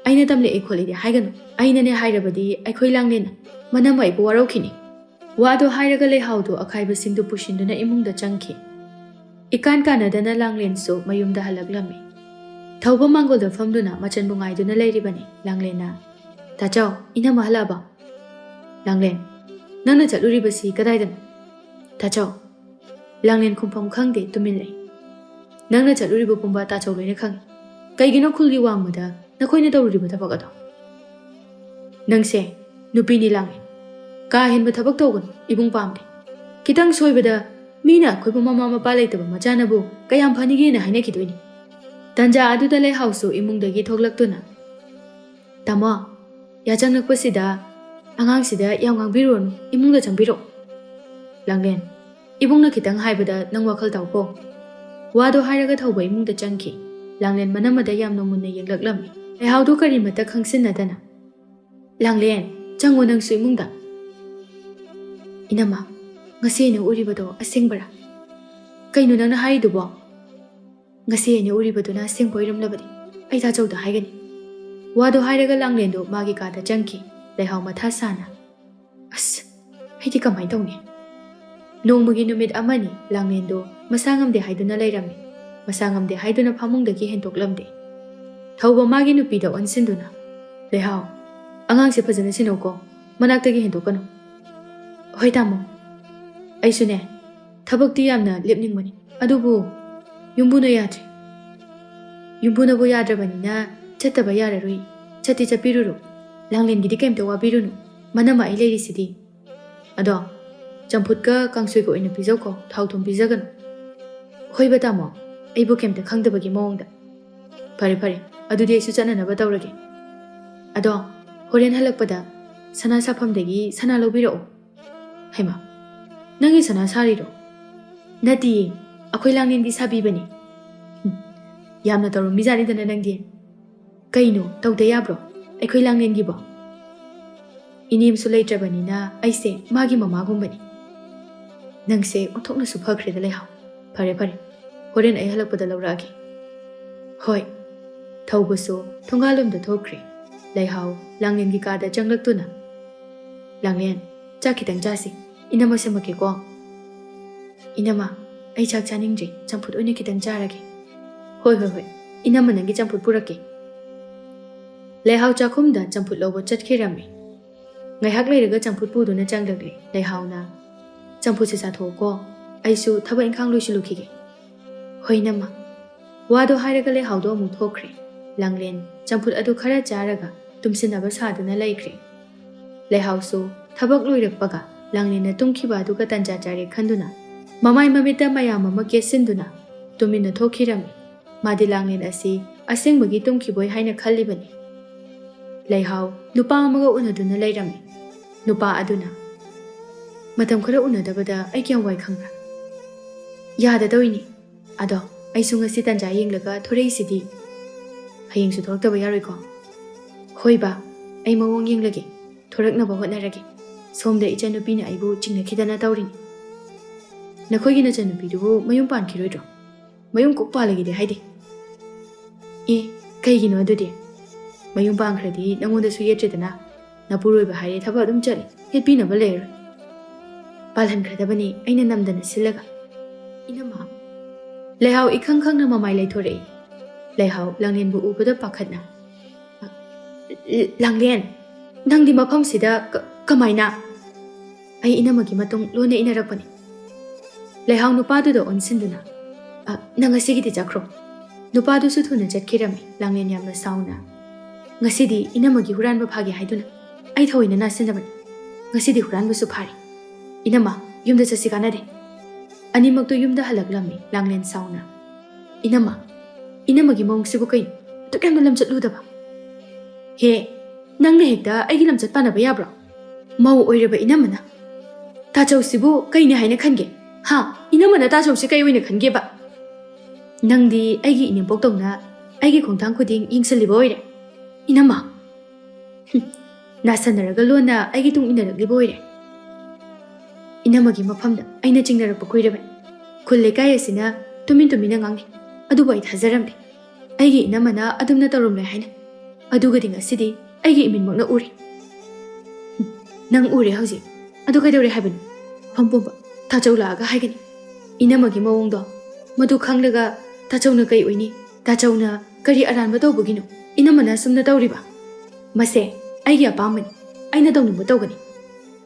ꯑꯩꯅ ꯇꯝꯂꯛꯑꯦ ꯈꯣꯠꯂꯦꯗꯤ ꯍꯥꯏꯒꯅꯨ, ꯑꯩꯅꯅꯦ ꯍꯥꯏꯔꯕꯗꯤ ꯑꯩꯈꯣꯏ ꯂꯥꯡꯂꯦꯟꯅ ꯃꯅꯝ ꯑꯩꯕꯨ ꯋꯥꯔꯧꯈꯤꯅꯤ"꯫ ꯋꯥꯗꯣ ꯍꯥꯏꯔꯒ ꯂꯩꯍꯥꯎꯗꯣ ꯑꯈꯥꯏꯕꯁꯤꯡꯗꯨ ꯄꯨꯁꯤꯟꯗꯨꯅ ꯏꯃꯨꯡꯗ ꯆꯪꯈꯤ꯫ ꯏꯀꯥꯟ ꯀꯥꯟꯅꯗꯅ ꯂꯥꯡꯂꯦꯟꯁꯨ ꯃꯌꯨꯝꯗ ꯍꯜꯂꯛꯂꯝꯃꯤ꯫ ꯊꯧꯕ ꯃꯥꯡꯒꯣꯜꯗ ꯐꯝꯗꯨꯅ ꯃꯆꯟꯕꯨ ꯉꯥꯏꯗꯨꯅ ꯂꯩꯔꯤꯕꯅꯤ ꯂꯥꯡꯂꯦꯟꯅ꯫ "ꯇꯥꯆꯧ, ꯏꯅꯝꯃ ꯍꯜꯂꯛꯑꯕ?" "ꯂꯥꯡꯂꯦꯟ, ꯅꯪꯅ ꯆꯠꯂꯨꯔꯤꯕꯁꯤ ꯀꯗꯥꯏꯗꯅꯣ?" "ꯇꯥꯆꯧ"꯫ ꯂꯥꯡꯂꯦꯟ ꯈꯨꯝꯐꯝ ꯈꯪꯗꯦ, ꯇꯨꯃꯤꯟ ꯂꯩ꯫ "ꯅꯪꯅ ꯆꯠꯂꯨꯔꯤꯕ ꯄꯨꯝꯕ ꯇꯥꯆꯧ ꯂꯣꯏꯅ ꯈꯪꯏ꯫ ꯀꯩꯒꯤꯅꯣ ꯈꯨꯜꯒꯤ ꯋꯥꯡꯃꯗ ꯅꯈꯣꯏꯅ ꯇꯧꯔꯨꯔꯤꯕ ꯊꯕꯛ ꯑꯗꯣ?" "ꯅꯪꯁꯦ ꯅꯨꯄꯤꯅꯤ ꯂꯥꯡꯂꯦꯟ꯫ ꯀꯥ ꯍꯦꯟꯕ ꯊꯕꯛ ꯇꯧꯒꯅꯨ, ꯏꯕꯨꯡ ꯄꯥꯝꯗꯦ꯫ ꯈꯤꯇꯪ ꯁꯣꯏꯕꯗ ꯃꯤꯅ ꯑꯩꯈꯣꯏꯕꯨ ꯃꯃꯥ ꯃꯄꯥ ꯂꯩꯇꯕ ꯃꯆꯥꯅꯕꯨ ꯀꯌꯥꯝ ꯐꯅꯤꯒꯦꯅ ꯍꯥꯏꯅꯈꯤꯗꯣꯏꯅꯤ"꯫ ꯇꯟꯖꯥ ꯑꯗꯨꯗ ꯂꯩꯍꯥꯎꯁꯨ ꯏꯃꯨꯡꯗꯒꯤ ꯊꯣꯛꯂꯛꯇꯨꯅ, "ꯇꯥꯃꯣ, ꯌꯥꯆꯪꯉꯛꯄꯁꯤꯗ ꯑꯉꯥꯡꯁꯤꯗ ꯌꯥꯝ ꯉꯥꯡꯕꯤꯔꯨꯔꯅꯨ, ꯏꯃꯨꯡꯗ ꯆꯪꯕꯤꯔꯛꯑꯣ"꯫ "ꯂꯥꯡꯂꯦꯟ, ꯏꯕꯨꯡꯅ ꯈꯤꯇꯪ ꯍꯥꯏꯕꯗ ꯅꯪ ꯋꯥꯈꯜ ꯇꯥꯎꯀꯣ"꯫ ꯋꯥꯗꯣ ꯍꯥꯏꯔꯒ ꯊꯧꯕ ꯏꯃꯨꯡꯗ ꯆꯪꯈꯤ꯫ ꯂꯥꯡꯂꯦꯟ ꯃꯅꯝꯃꯗ ꯌꯥꯝꯅ ꯃꯨꯟꯅ ꯌꯦꯡꯂꯛꯂꯝꯃꯤ꯫ ꯂꯩꯍꯥꯎꯗꯣ ꯀꯔꯤꯃꯠꯇ ꯈꯪꯁꯤꯟꯅꯗꯅ, "ꯂꯥꯡꯂꯦꯟ, ꯆꯪꯉꯣ ꯅꯪꯁꯨ ꯏꯃꯨꯡꯗ"꯫ "ꯏꯅꯝꯃ, ꯉꯁꯤ ꯑꯩꯅ ꯎꯔꯤꯕꯗꯣ ꯑꯁꯦꯡꯕꯔꯥ? ꯀꯩꯅꯣ ꯅꯪꯅ ꯍꯥꯏꯔꯤꯗꯨꯕꯣ?" "ꯉꯁꯤ ꯑꯩꯅ ꯎꯔꯤꯕꯗꯨꯅ ꯑꯁꯦꯡꯕ ꯑꯣꯏꯔꯝꯂꯕꯗꯤ ꯑꯩ ꯇꯥꯆꯧꯗ ꯍꯥꯏꯒꯅꯤ"꯫ ꯋꯥꯗꯣ ꯍꯥꯏꯔꯒ ꯂꯥꯡꯂꯦꯟꯗꯣ ꯃꯥꯒꯤ ꯀꯥꯗ ꯆꯪꯈꯤ꯫ ꯂꯩꯍꯥꯎ ꯃꯊꯥ ꯁꯥꯅ, "ꯑꯁ, ꯑꯩꯗꯤ ꯀꯃꯥꯏꯅ ꯇꯧꯅꯤ?" ꯅꯣꯡꯃꯒꯤ ꯅꯨꯃꯤꯠ ꯑꯃꯅꯤ ꯂꯥꯡꯂꯦꯟꯗꯣ ꯃꯁꯥ ꯉꯝꯗꯦ ꯍꯥꯏꯗꯨꯅ ꯂꯩꯔꯝꯃꯤ꯫ ꯃꯁꯥ ꯉꯝꯗꯦ ꯍꯥꯏꯗꯨꯅ ꯐꯃꯨꯡꯗꯒꯤ ꯍꯦꯟꯗꯣꯛꯂꯝꯗꯦ꯫ ꯊꯧꯕ ꯃꯥꯒꯤ ꯅꯨꯄꯤꯗ ꯑꯣꯟꯁꯤꯟꯗꯨꯅ, "ꯂꯩꯍꯥꯎ, ꯑꯉꯥꯡꯁꯦ ꯐꯖꯅ ꯁꯦꯟꯅꯧꯀꯣ, ꯃꯅꯥꯛꯇꯒꯤ ꯍꯦꯟꯗꯣꯛꯀꯅꯨ"꯫ "ꯍꯣꯏ ꯇꯥꯃꯣ, ꯑꯩꯁꯨꯅꯦ ꯊꯕꯛꯇꯤ ꯌꯥꯝꯅ ꯂꯦꯞꯅꯤꯡꯕꯅꯤ, ꯑꯗꯨꯕꯨ ꯌꯨꯝꯕꯨꯅ ꯌꯥꯗ꯭ꯔꯦ"꯫ "ꯌꯨꯝꯕꯨꯅꯕꯨ ꯌꯥꯗ꯭ꯔꯕꯅꯤꯅ ꯆꯠꯇꯕ ꯌꯥꯔꯔꯣꯏ꯫ ꯆꯠꯇꯤ ꯆꯠꯄꯤꯔꯨꯔꯣ꯫ ꯂꯥꯡꯂꯦꯟꯒꯤꯗꯤ ꯀꯩꯝꯇ ꯋꯥꯕꯤꯔꯨꯅꯨ꯫ ꯃꯅꯝꯃ ꯑꯩ ꯂꯩꯔꯤꯁꯤꯗꯤ꯫ ꯑꯗꯣ ꯆꯝꯐꯨꯠꯀ ꯀꯥꯡꯁꯣꯏꯒ ꯑꯣꯏꯅ ꯄꯤꯖꯧꯀꯣ, ꯊꯥꯎ ꯊꯨꯝ ꯄꯤꯖꯒꯅꯨ"꯫ "ꯍꯣꯏꯕ ꯇꯥꯃꯣ, ꯑꯩꯕꯨ ꯀꯩꯝꯇ ꯈꯪꯗꯕꯒꯤ ꯃꯑꯣꯡꯗ"꯫ "ꯐꯔꯦ ꯐꯔꯦ, ꯑꯗꯨꯗꯤ ꯑꯩꯁꯨ ꯆꯠꯅꯅꯕ ꯇꯧꯔꯒꯦ꯫ ꯑꯗꯣ ꯍꯣꯔꯦꯟ ꯍꯜꯂꯛꯄꯗ ꯁꯅꯥ ꯁꯥꯐꯝꯗꯒꯤ ꯁꯅꯥ ꯂꯧꯕꯤꯔꯛꯑꯣ"꯫ "ꯍꯩꯃꯥ, ꯅꯪꯒꯤ ꯁꯅꯥ ꯁꯥꯔꯤꯔꯣ?" "ꯅꯠꯇꯤꯌꯦ, ꯑꯩꯈꯣꯏ ꯂꯥꯡꯂꯦꯟꯒꯤ ꯁꯥꯕꯤꯕꯅꯤ"꯫ "ꯍꯨꯝ, ꯌꯥꯝꯅ ꯇꯧꯔꯝꯃꯤꯖꯥꯠꯅꯤꯗꯅ ꯅꯪꯗꯤ"꯫ "ꯀꯩꯅꯣ, ꯇꯧꯗ ꯌꯥꯕ꯭ꯔꯣ ꯑꯩꯈꯣꯏ ꯂꯥꯡꯂꯦꯟꯒꯤꯕꯣ? ꯏꯅꯦꯝꯁꯨ ꯂꯩꯇ꯭ꯔꯕꯅꯤꯅ ꯑꯩꯁꯦ ꯃꯥꯒꯤ ꯃꯃꯥꯒꯨꯝꯕꯅꯤ"꯫ "ꯅꯪꯁꯦ ꯑꯣꯟꯊꯣꯛꯅꯁꯨ ꯐꯈ꯭ꯔꯦꯗ, ꯂꯩꯍꯥꯎ꯫ ꯐꯔꯦ, ꯐꯔꯦ, ꯍꯣꯔꯦꯟ ꯑꯩ ꯍꯜꯂꯛꯄꯗ ꯂꯧꯔꯛꯑꯒꯦ꯫" ꯍꯣꯏ꯫ ꯊꯧꯕꯁꯨ ꯊꯣꯡꯒꯥꯜꯂꯣꯝꯗ ꯊꯣꯛꯈ꯭ꯔꯦ꯫ ꯂꯩꯍꯥꯎ ꯂꯥꯡꯂꯦꯟꯒꯤ ꯀꯥꯗ ꯆꯪꯂꯛꯇꯨꯅ, "ꯂꯥꯡꯂꯦꯟ, ꯆꯥꯛ ꯈꯤꯇꯪ ꯆꯥꯁꯤ꯫ ꯏꯅꯝꯃ ꯁꯦꯝꯃꯛꯀꯦꯀꯣ꯫" "ꯏꯅꯝꯃ, ꯑꯩ ꯆꯥꯛ ꯆꯥꯅꯤꯡꯗ꯭ꯔꯤ, ꯆꯝꯐꯨꯠ ꯑꯣꯏꯅ ꯈꯤꯇꯪ ꯆꯥꯔꯒꯦ꯫" "ꯍꯣꯏ, ꯍꯣꯏ, ꯍꯣꯏ, ꯏꯅꯝꯃ ꯅꯪꯒꯤ ꯆꯝꯐꯨꯠ ꯄꯨꯔꯛꯀꯦ꯫" ꯂꯩꯍꯥꯎ ꯆꯥꯛꯈꯨꯝꯗ ꯆꯝꯐꯨꯠ ꯂꯧꯕ ꯆꯠꯈꯤꯔꯝꯃꯤ꯫ ꯉꯥꯏꯍꯥꯛ ꯂꯩꯔꯒ ꯆꯝꯐꯨꯠ ꯄꯨꯗꯨꯅ ꯆꯪꯂꯛꯂꯦ꯫ ꯂꯩꯍꯥꯎꯅ, "ꯆꯝꯐꯨꯠꯁꯦ ꯆꯥꯊꯣꯛꯎꯀꯣ, ꯑꯩꯁꯨ ꯊꯕꯛ ꯏꯪꯈꯥꯡ ꯂꯣꯏꯁꯤꯜꯂꯨꯈꯤꯒꯦ꯫" "ꯍꯣꯏ, ꯏꯅꯝꯃ꯫" ꯋꯥꯗꯣ ꯍꯥꯏꯔꯒ ꯂꯩꯍꯥꯎꯗꯣ ꯑꯃꯨꯛ ꯊꯣꯛꯈ꯭ꯔꯦ꯫ ꯂꯥꯡꯂꯦꯟ ꯆꯝꯐꯨꯠ ꯑꯗꯨ ꯈꯔ ꯆꯥꯔꯒ ꯇꯨꯝꯁꯤꯟꯅꯕ ꯁꯥꯗꯨꯅ ꯂꯩꯈ꯭ꯔꯦ꯫ ꯂꯩꯍꯥꯎꯁꯨ ꯊꯕꯛ ꯂꯣꯏꯔꯛꯄꯒ ꯂꯥꯡꯂꯦꯟꯅ ꯇꯨꯝꯈꯤꯕ ꯑꯗꯨꯒ ꯇꯟꯖꯥ ꯆꯥꯔꯦ ꯈꯟꯗꯨꯅ, ꯃꯃꯥꯏ ꯃꯃꯤꯠꯇ ꯃꯌꯥꯝ ꯑꯃ ꯀꯦꯠꯁꯤꯟꯗꯨꯅ ꯇꯨꯃꯤꯟꯅ ꯊꯣꯛꯈꯤꯔꯝꯃꯤ꯫ ꯃꯥꯗꯤ ꯂꯥꯡꯂꯦꯟ ꯑꯁꯤ ꯑꯁꯦꯡꯕꯒꯤ ꯇꯨꯝꯈꯤꯕꯣꯏ ꯍꯥꯏꯅ ꯈꯜꯂꯤꯕꯅꯤ꯫ ꯂꯩꯍꯥꯎ ꯅꯨꯄꯥ ꯑꯃꯒ ꯎꯅꯗꯨꯅ ꯂꯩꯔꯝꯃꯤ꯫ ꯅꯨꯄꯥ ꯑꯗꯨꯅ, "ꯃꯇꯝ ꯈꯔ ꯎꯅꯗꯕꯗ ꯑꯩ ꯀꯌꯥꯝ ꯋꯥꯏ ꯈꯪꯕ꯭ꯔꯥ? ꯌꯥꯗꯗꯧꯔꯤꯅꯤ꯫ ꯑꯗꯣ ꯑꯩꯁꯨ ꯉꯁꯤ ꯇꯟꯖꯥ ꯌꯦꯡꯂꯒ ꯊꯣꯔꯛꯏꯁꯤꯗꯤ꯫ ꯍꯌꯦꯡꯁꯨ ꯊꯣꯔꯛꯇꯕ ꯌꯥꯔꯣꯏꯀꯣ?" "ꯍꯣꯏ ꯕꯥ, ꯑꯩ ꯃꯑꯣꯡ ꯌꯦꯡꯂꯒꯦ, ꯊꯣꯔꯛꯅꯕ ꯍꯣꯠꯅꯔꯒꯦ꯫ ꯁꯣꯝꯗ ꯏꯆꯟꯅꯨꯄꯤꯅ ꯑꯩꯕꯨ ꯆꯤꯡꯅꯈꯤꯗꯅ ꯇꯧꯔꯤꯅꯤ꯫" "ꯅꯈꯣꯏꯒꯤ ꯅꯆꯟꯅꯨꯄꯤꯗꯨꯕꯨ ꯃꯌꯨꯝ ꯄꯥꯟꯈꯤꯔꯣꯏꯗ꯭ꯔꯣ? ꯃꯌꯨꯝ ꯀꯣꯛ ꯄꯥꯜꯂꯒꯦꯗꯤ ꯍꯥꯏꯗꯦ꯫" "ꯑꯦ, ꯀꯩꯒꯤꯅꯣ ꯑꯗꯨꯗꯤ? ꯃꯌꯨꯝ ꯄꯥꯟꯈ꯭ꯔꯗꯤ ꯅꯉꯣꯟꯗꯁꯨ ꯌꯦꯠꯇ꯭ꯔꯦꯗꯅ꯫ ꯅꯄꯨꯔꯣꯏꯕ ꯍꯥꯏꯔꯦ ꯊꯕꯛ ꯑꯗꯨꯝ ꯆꯠꯂꯤ, ꯌꯦꯠꯄꯤꯅꯕ ꯂꯩꯔꯔꯣꯏ꯫ ꯄꯥꯜꯍꯟꯈ꯭ꯔꯗꯕꯅꯤ ꯑꯩꯅ ꯅꯝꯗꯅ ꯁꯤꯜꯂꯒ꯫" "ꯏꯅꯝꯃ꯫" ꯂꯩꯍꯥꯎ ꯏꯈꯪ ꯈꯪꯅ ꯃꯃꯥꯏ ꯂꯩꯊꯣꯔꯛꯏ꯫ ꯂꯩꯍꯥꯎ ꯂꯥꯡꯂꯦꯟꯕꯨ ꯎꯕꯗ ꯄꯥꯈꯠꯅ, "ꯂꯥꯡꯂꯦꯟ, ꯅꯪꯗꯤ ꯃꯐꯝꯁꯤꯗ ꯀ-, ꯀꯃꯥꯏꯅ?" "ꯑꯩ ꯏꯅꯝꯃꯒꯤ ꯃꯇꯨꯡ ꯂꯣꯟꯅ ꯏꯟꯅꯔꯛꯄꯅꯤ꯫" ꯂꯩꯍꯥꯎ ꯅꯨꯄꯥꯗꯨꯗ ꯑꯣꯟꯁꯤꯟꯗꯨꯅ, "ꯑ, ꯅꯪ ꯉꯁꯤꯒꯤꯗꯤ ꯆꯠꯈ꯭ꯔꯣ꯫" ꯅꯨꯄꯥꯗꯨꯁꯨ ꯊꯨꯅ ꯆꯠꯈꯤꯔꯝꯃꯤ꯫ ꯂꯥꯡꯂꯦꯟ ꯌꯥꯝꯅ ꯁꯥꯎꯅ, "ꯉꯁꯤꯗꯤ ꯏꯅꯝꯃꯒꯤ ꯍꯨꯔꯥꯟꯕ ꯐꯥꯒꯦ ꯍꯥꯏꯗꯨꯅ ꯑꯩ ꯊꯑꯣꯏꯅ ꯅꯥꯁꯤꯟꯅꯕꯅꯤ꯫ ꯉꯁꯤꯗꯤ ꯍꯨꯔꯥꯟꯕꯁꯨ ꯐꯥꯔꯦ꯫ ꯏꯅꯝꯃ, ꯌꯨꯝꯗ ꯆꯠꯁꯤ ꯀꯥꯟꯅꯗꯦ꯫" ꯑꯅꯤꯃꯛꯇꯨ ꯌꯨꯝꯗ ꯍꯜꯂꯛꯂꯝꯃꯤ꯫ ꯂꯥꯡꯂꯦꯟ ꯁꯥꯎꯅ, "ꯏꯅꯝꯃ, ꯏꯅꯝꯃꯒꯤ ꯃꯑꯣꯡꯁꯤꯕꯨ ꯀꯩꯅꯣ? ꯑꯗꯨꯛ ꯌꯥꯝꯅ ꯂꯝꯆꯠꯂꯨꯗꯕ?" "ꯍꯦ, ꯅꯪꯅ ꯍꯦꯛꯇ ꯑꯩꯒꯤ ꯂꯝꯆꯠ ꯄꯥꯟꯅꯕ ꯌꯥꯕ꯭ꯔꯣ? ꯃꯧ ꯑꯣꯏꯔꯕ ꯏꯅꯝꯃꯅ ꯇꯥꯆꯧꯁꯤꯕꯨ ꯀꯩꯅꯤ ꯍꯥꯏꯅ ꯈꯟꯒꯦ? ꯍꯥ? ꯏꯅꯝꯃꯅ ꯇꯥꯆꯧꯁꯤ ꯀꯩ ꯑꯣꯏꯅ ꯈꯟꯒꯦꯕ? ꯅꯪꯗꯤ ꯑꯩꯒꯤ ꯏꯅꯦꯝꯄꯣꯛꯇꯧꯅ ꯑꯩꯒꯤ ꯈꯣꯡꯊꯥꯡ ꯈꯨꯗꯤꯡ ꯌꯦꯡꯁꯤꯜꯂꯤꯕ ꯑꯣꯏꯔꯦ꯫ ꯏꯅꯝꯃ, ꯍꯨꯝ, ꯅꯥꯁꯟꯅꯔꯒ ꯂꯣꯟꯅ ꯑꯩꯒꯤ ꯇꯨꯡ ꯏꯟꯅꯔꯛꯂꯤꯕ ꯑꯣꯏꯔꯦ꯫" ꯏꯅꯝꯃꯒꯤ ꯃꯐꯝꯗ ꯑꯩꯅ ꯆꯤꯡꯅꯔꯛꯄ ꯀꯨꯏꯔꯕꯅꯤ꯫ ꯈꯨꯜ ꯂꯩꯀꯥꯏ ꯑꯁꯤꯅ ꯇꯨꯃꯤꯟ ꯇꯨꯃꯤꯟꯅ ꯉꯥꯡꯅꯩ, ꯑꯗꯨꯕꯨ ꯑꯩ ꯊꯥꯖꯔꯝꯗꯦ꯫ ꯑꯩꯒꯤ ꯏꯅꯝꯃꯅ ꯑꯗꯨꯝꯅ ꯇꯧꯔꯝꯂꯣꯏ ꯍꯥꯏꯅ꯫ ꯑꯗꯨꯒꯗꯤ ꯉꯁꯤꯗꯤ ꯑꯩꯒꯤ ꯏꯃꯤꯠꯃꯛꯅ ꯎꯔꯦ꯫ ꯅꯪ ꯎꯔꯦ ꯍꯧꯖꯤꯛ꯫ ꯑꯗꯨ ꯀꯩꯗꯧꯔꯦ ꯍꯥꯏꯕꯅꯣ? ꯐꯝ ꯄꯨꯝꯕ ꯇꯥꯆꯧ ꯂꯥꯛꯑꯒ ꯍꯥꯏꯒꯅꯤ꯫ ꯏꯅꯝꯃꯒꯤ ꯃꯑꯣꯡꯗꯣ ꯃꯗꯨ ꯈꯪꯂꯒ ꯇꯥꯆꯧꯅ ꯀꯩ ꯑꯣꯏꯅꯤ? ꯇꯥꯆꯧꯅ ꯀꯔꯤ ꯑꯔꯥꯟꯕ ꯇꯧꯕꯒꯤꯅꯣ ꯏꯅꯝꯃꯅ ꯑꯁꯨꯝꯅ ꯇꯧꯔꯤꯕ? ꯃꯁꯦ ꯑꯩꯒꯤ ꯑꯄꯥꯝꯕꯅꯤ꯫ ꯑꯩꯅ ꯇꯧꯅꯤꯡꯕ ꯇꯧꯒꯅꯤ꯫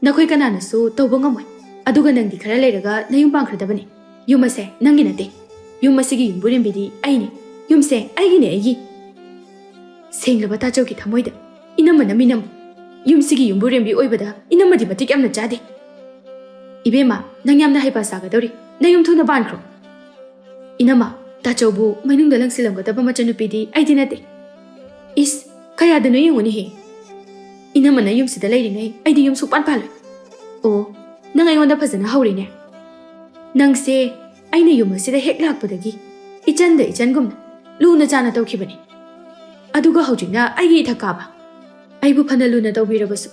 ꯅꯈꯣꯏ ꯀꯅꯥꯅꯁꯨ ꯇꯧꯕ ꯉꯝꯃꯣꯏ꯫ ꯑꯗꯨꯒ ꯅꯪꯗꯤ ꯈꯔ ꯂꯩꯔꯒ ꯅꯌꯨꯝ ꯄꯥꯟꯈ꯭ꯔꯗꯕꯅꯤ꯫ ꯌꯨꯝ ꯑꯁꯦ ꯅꯪꯒꯤ ꯅꯠꯇꯦ꯫ ꯌꯨꯝ ꯑꯁꯤꯒꯤ ꯌꯨꯝꯕꯨꯔꯦꯝꯕꯤꯗꯤ ꯑꯩꯅꯤ꯫ ꯌꯨꯝꯁꯦ ꯑꯩꯒꯤꯅꯦ, ꯑꯩꯒꯤ꯫ ꯁꯦꯡꯂꯕ ꯇꯥꯆꯧꯒꯤ ꯊꯃꯣꯏꯗ ꯏꯅꯝꯃꯅ ꯃꯤꯅꯝ꯫ ꯌꯨꯝꯁꯤꯒꯤ ꯌꯨꯝꯕꯨꯔꯦꯝꯕꯤ ꯑꯣꯏꯕꯗ ꯏꯅꯝꯃꯗꯤ ꯃꯇꯤꯛ ꯌꯥꯝꯅ ꯆꯥꯗꯦ꯫ ꯏꯕꯦꯝꯃ, ꯅꯪ ꯌꯥꯝꯅ ꯍꯩꯄꯥ ꯁꯥꯒꯗꯧꯔꯤ꯫ ꯅꯌꯨꯝ ꯊꯨꯅ ꯄꯥꯟꯈ꯭ꯔꯣ꯫ ꯏꯅꯝꯃ, ꯇꯥꯆꯧꯕꯨ ꯃꯅꯨꯡꯗ ꯂꯪꯁꯤꯜꯂꯝꯒꯗꯕ ꯃꯆꯟꯅꯨꯄꯤꯗꯤ ꯑꯩꯗꯤ ꯅꯠꯇꯦ꯫ ꯏꯁ, ꯀꯌꯥꯗꯅꯣ ꯌꯦꯡꯉꯨꯅꯦꯍꯦ꯫ ꯏꯅꯝꯃꯅ ꯌꯨꯝꯁꯤꯗ ꯂꯩꯔꯤꯉꯩ ꯑꯩꯗꯤ ꯌꯨꯝ ꯁꯨꯛꯄꯥꯟ ꯄꯥꯜꯂꯣꯏ꯫ ꯑꯣ, ꯅꯪ ꯑꯩꯉꯣꯟꯗ ꯐꯖꯅ ꯍꯧꯔꯦꯅꯦ꯫ ꯅꯪꯁꯦ ꯑꯩꯅ ꯌꯨꯝ ꯑꯁꯤꯗ ꯍꯦꯛ ꯂꯥꯛꯄꯗꯒꯤ ꯏꯆꯟꯗ ꯏꯆꯟꯒꯨꯝꯅ ꯂꯨꯅ ꯆꯥꯅ ꯇꯧꯈꯤꯕꯅꯤ꯫ ꯑꯗꯨꯒ ꯍꯧꯖꯤꯛꯅ ꯑꯩꯒꯤ ꯏꯊꯛ ꯀꯥꯕ꯫ ꯑꯩꯕꯨ ꯐꯅ ꯂꯨꯅ ꯇꯧꯕꯤꯔꯕꯁꯨ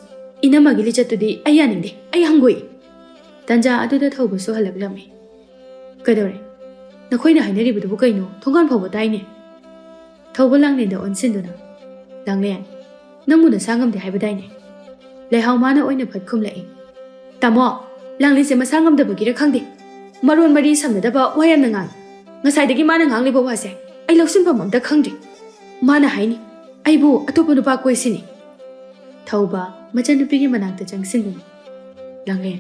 ꯏꯅꯝꯃꯒꯤ ꯂꯤꯆꯠꯇꯨꯗꯤ ꯑꯩ ꯌꯥꯅꯤꯡꯗꯦ꯫ ꯑꯩ ꯍꯪꯒꯣꯏ꯫ ꯇꯟꯖꯥ ꯑꯗꯨꯗ ꯊꯧꯕꯁꯨ ꯍꯜꯂꯛꯂꯝꯃꯤ꯫ ꯀꯩꯗꯧꯔꯦ? ꯅꯈꯣꯏꯅ ꯍꯥꯏꯅꯔꯤꯕꯗꯨꯕꯨ ꯀꯩꯅꯣ? ꯊꯣꯡꯒꯥꯟ ꯐꯥꯎꯕ ꯇꯥꯏꯅꯦ꯫ ꯊꯧꯕ ꯂꯥꯡꯂꯦꯟꯗ ꯑꯣꯟꯁꯤꯟꯗꯨꯅ, "ꯂꯥꯡꯂꯦꯟ, ꯅꯪꯕꯨ ꯅꯁꯥ ꯉꯝꯗꯦ ꯍꯥꯏꯕꯗꯥꯏꯅꯦ?" ꯂꯩꯍꯥꯎ ꯃꯥꯅ ꯑꯣꯏꯅ ꯐꯠ ꯈꯨꯝꯂꯛꯏ꯫ "ꯇꯥꯃꯣ, ꯂꯥꯡꯂꯦꯟꯁꯦ ꯃꯁꯥ ꯉꯝꯗꯕꯒꯤꯔ ꯈꯪꯗꯦ, ꯃꯔꯣꯟ ꯃꯔꯤ ꯁꯝꯅꯗꯕ ꯋꯥ ꯌꯥꯝꯅ ꯉꯥꯡꯉꯤ꯫ ꯉꯁꯥꯏꯗꯒꯤ ꯃꯥꯅ ꯉꯥꯡꯂꯤꯕ ꯋꯥꯁꯦ ꯑꯩ ꯂꯧꯁꯤꯟꯐꯝ ꯑꯝꯇ ꯈꯪꯗ꯭ꯔꯤ꯫ ꯃꯥꯅ ꯍꯥꯏꯅꯤ ꯑꯩꯕꯨ ꯑꯇꯣꯞꯄ ꯅꯨꯄꯥ ꯀꯣꯏꯁꯤꯅꯤ꯫" ꯊꯧꯕ ꯃꯆꯟꯅꯨꯄꯤꯒꯤ ꯃꯅꯥꯛꯇ ꯆꯪꯁꯤꯟꯗꯨꯅ, "ꯂꯥꯡꯂꯦꯟ,